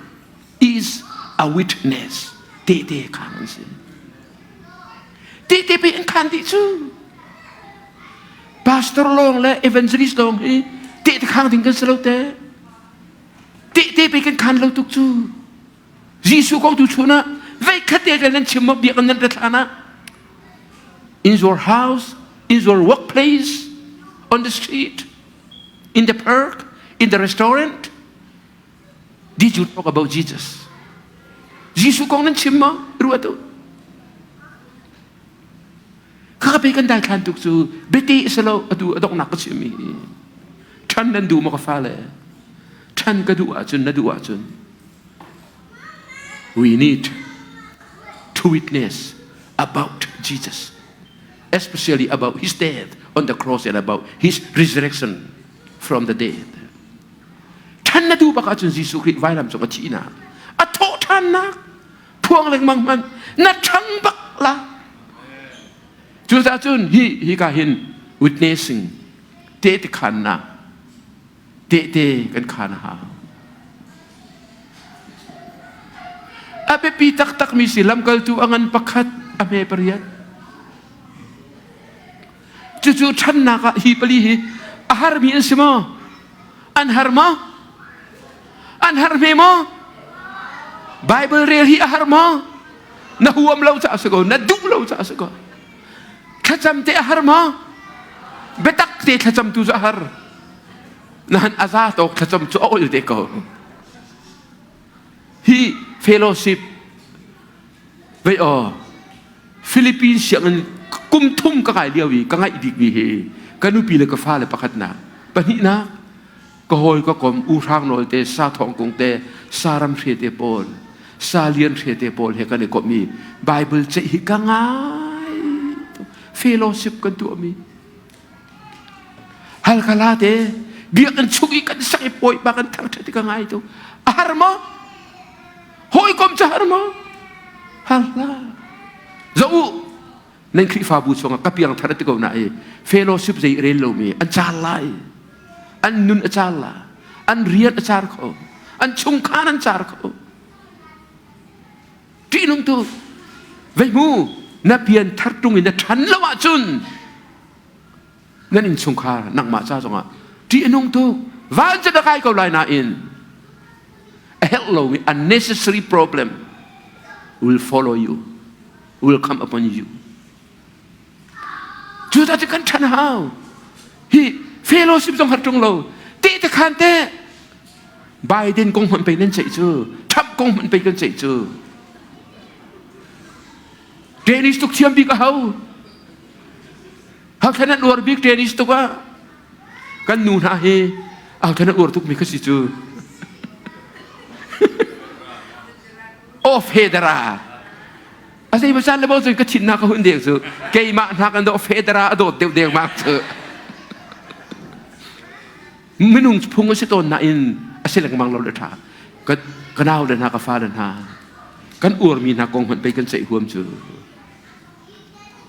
is a witness. Tehte khan an si. Tehte pe an khan dih cu. Pastor lawng le evangelist lawng hi tehte khang ding kan si lo te. Tehte pe kan khan lo tuk cu. Jesuh kong tu chun ah vei khat te nan chim mo biak nan rat hlan ah in your house, in your workplace, on the street, in the park, in the restaurant, did you talk about Jesus? Jesuh kong nan chim maw? Ruat u. Kha pe kan daithlan tuk cu biati selo atu adoknak ka chim hi. Ṭhan nan duh maw ka fale? Ṭhan ka duh ahcun na duh ahcun we need to witness about Jesus, especially about his death on the cross and about his resurrection from the dead. Ṭhan na duh bak ahcun Jesuh Khrih vailam cung a thihnak, a thawh ṭhannak, phuang lengmang hmanh na ṭhang bak la. Cucaah cun hi hi ka hin witnessing tehte khannak tehte kan khan a hau. A biapi taktakmi si lamkaltu a ngan pakhat a hme pariat. Cucu ṭhannak ah hi pali hi a harmi an si maw? An har maw? An har hme maw? Bible rel hi a har maw? Na huam lo caah si ko, na duh lo caah si ko. Thlacam te a har maw? Biatak te thlacam tu cu a har. Nahan a za tawk thlacam cu a ol te ko. Hi fellowship vei aw Philippines sianginn kum thum ka kai lio i ka ngaih bikmi hi ka nupi le ka fale pakhatnak pahnihnak ka hawi ka kom U Hrang Nawl te Sa Thawng Kung te Sa Ram Hre te pawl Sa Lian Hre te pawl he kan i komh i Bible ceih hi ka ngai fellowship kan tuahmi Halkhala te biakinn chung i kan sak i pawipa kan thangṭhat i ka ngai tu a har maw hawikom cu har maw har hlah zoh u nan Khrihfabu chungah ka piang thar ti ko na i fellowship zei rel lomi an caar lai an nun a caar la an rian a caar kho an chungkhar an caar kho ṭihnung tu vei mu na pian thar tung in na ṭhan lo ahcun nan innchungkhar nangmah ca zongah ṭih a nung tuk van cu na kai ko lai nain a herh lomi unnecessary problem will follow you will come upon you cu ta cu kan ṭhan hau hi fellowship zong har ṭung lo tehte khan te Biden kong hmanh pei nan ceih cu Trump kong hmanh pei kan ceih cu Tennis tuk thiam bik a ho Hakha nan uar bik tennis tuk ah kan nu hna hi Hakha nan uar tuk mi kha si cu Oh Federa a zei masan le bo cun ka thin na ka hun deng cu keimah hna kan do Federa a dawt deuh deng mak cu minung phung a si tawn nain a si lengmang lo le ṭha ka ka nau le hna ka fa le hna kan uarmi hna kong hmanh pei kan ceih huam cu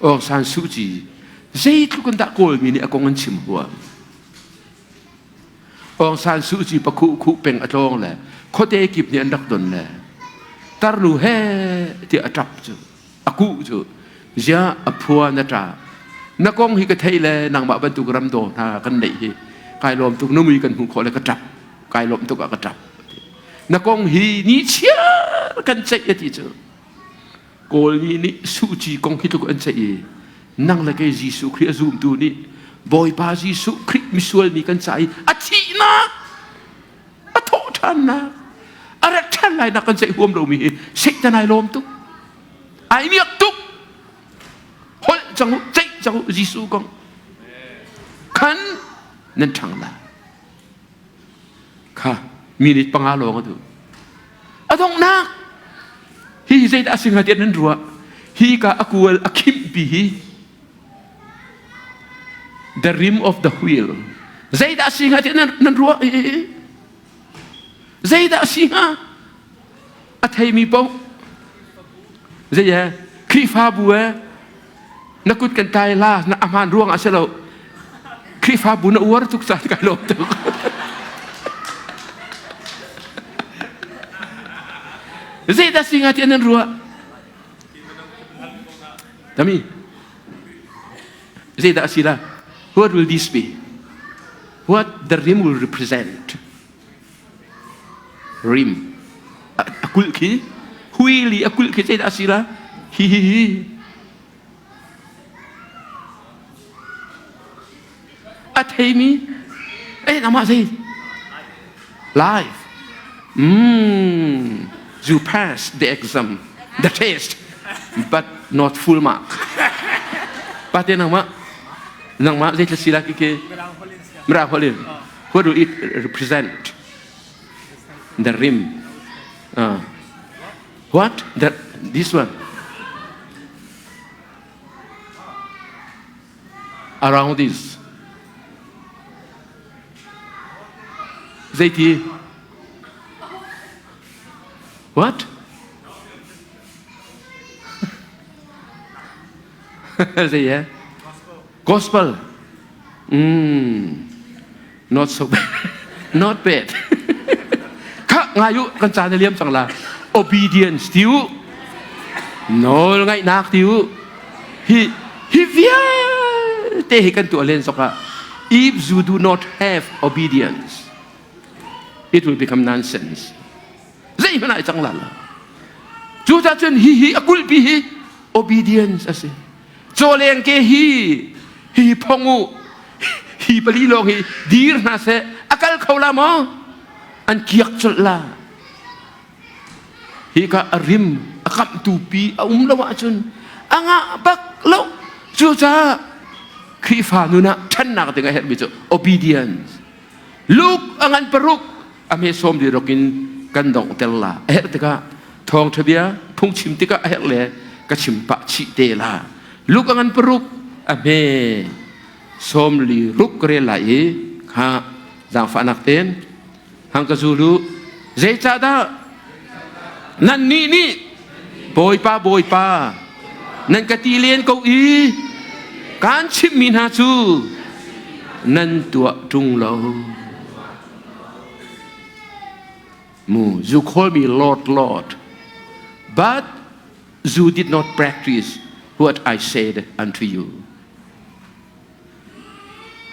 Aung San Suu Kyi zeitluk in dah Kawlmi nih a kong an chim huam Aung San Suu Kyi pakhu khu peng a tlawng le khuate kip nih an rak don le tarnu he tiah a ṭap cu a kuh cu zia a phua na ṭa na kong hi ka thei le nangmah bantuk ram daw hna kan neih hi kai lawm tuk na mui kan hmuh khawh le ka ṭap kai lawm tuk ah ka ṭap na kong hi ni chiar kan ceih a ti cu Kawlmi nih Suh Ci kong hi tluk an ceih i nang le kei Jesuh Khrih a zumtu nih Bawipa Jesuh Khrih misual mi kan ca i a thihnak a thawh ṭhannak a rat ṭhan lainak kan ceih huam lomi hi Satan ai lawm tuk ai miak tuk holh cang u ceih cang u Jesuh kong khan nan ṭhang lai kha minute panga lawng a duh. A donghnak hi zeidah a si hnga tiah nan ruah? Hi ka a kual a khimhpi hi the rim of the wheel. Zeidah a si hnga tiah nan ruah? Zeidah a si hnga? A theimi paoh zei he Khrihfabu he na kut kan tai la na ahmaan ruang ah si lo Khrihfabu na uar tuk caan kai lawm tuk. Zeidah si hnga tiah nan ruah? Tami, zeidah a si la? What will this be? What the rim will represent? Rim. A kulh khi, huili a kulh khi zeidah a si la? Hi hi hi. A theimi eh namah zei? Life. You pass the exam, the test, but not full mark. Pate nangmah nangmah zei si la ki ke Mirang holh in. What will it represent? The rim. What? The, this one. Around this. Zeiti? What? Zei eh? Gospel. Not so bad. Not bad. Kha ngai u kan caan a liam cang la. Obedience ti u. Nawl ngaihnak ti u. Hi hi vialte hi kan tuah len sokah if you do not have obedience it will become nonsense. Zeihmanh ai cang la lo. Cucaah cun hi hi a kulhpi hi obedience a si. Cawleng ke hi hi phong u hi pali lawng hi dir hna seh a kal kho la maw an kiak colh la hi ka a rim a kamhtu pi a um lo ahcun a ngah bak lo cucaah Khrihfa nun ah ṭhannak ding a herhmi cu obedience Luke a ngan paruk a hme sawm li rok in kan donghter la a herh tikah thawngṭha bia phungchim tikah a herh le ka chim pah chih te la Luke a ngan paruk a hme sawm li ruk ka rel lai i kha zaangfahnak ten hang ka zulu zeicahdah nannih nih Bawipa Bawipa nan ka ti len ko i kaan chimhmi hna cu nan tuah ṭung lo. Mu, you call me Lord, Lord, but you did not practice what I said unto you.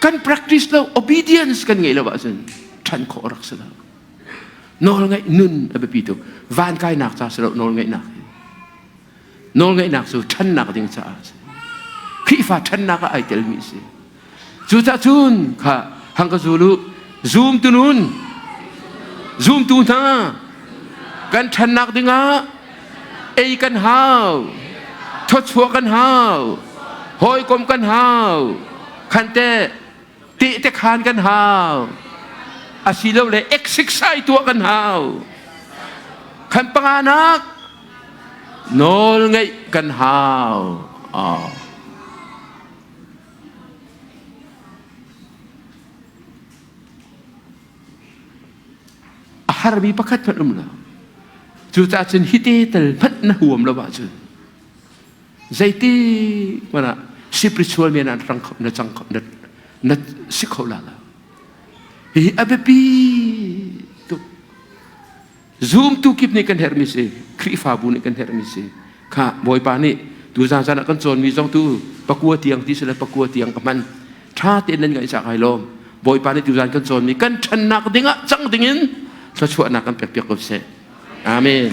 Kan practice lo, obedience kan ngeih lo ahcun ṭhan khawh rak si lo. Nawlngaih nun a biapi tuk. Van kainak ca si lo nawlngaihnak hi. Nawlngaihnak cu ṭhannak ding caah a si. Khrihfa ṭhannak ah ai telmi a si. Cucaah cun kha hang ka zul u. Zoom tu nun, zoomtu hna kan ṭhannak dingah ei kan hau, thawchuah kan hau, hawikom kan hau, khante tehte khaan kan hau asilole exercise tuah kan hau khan panganak nawl ngeih kan hau a harmi pakhat hmanh um lo cucaah cun hite tel hmanh na huam lo ahcun Zeiti hmanh ah spiritual men ah rang kho na cang kho na na si kho la lo. Hihi a biapi tuk. Zumtu kip nih kan herhmi si, Khrihfabu nih kan herhmi si. Kha Bawipa nih tu zan zan ah kan cawnmi zong tu pakua tiang ti sile pakua tiang ka hman. Tha tein nan ngaih cak ai lawm. Bawipa nih tu zan kan cawnmi kan ṭhannak dingah cang dingin thluachuahnak kan pek piak ko seh. Amen.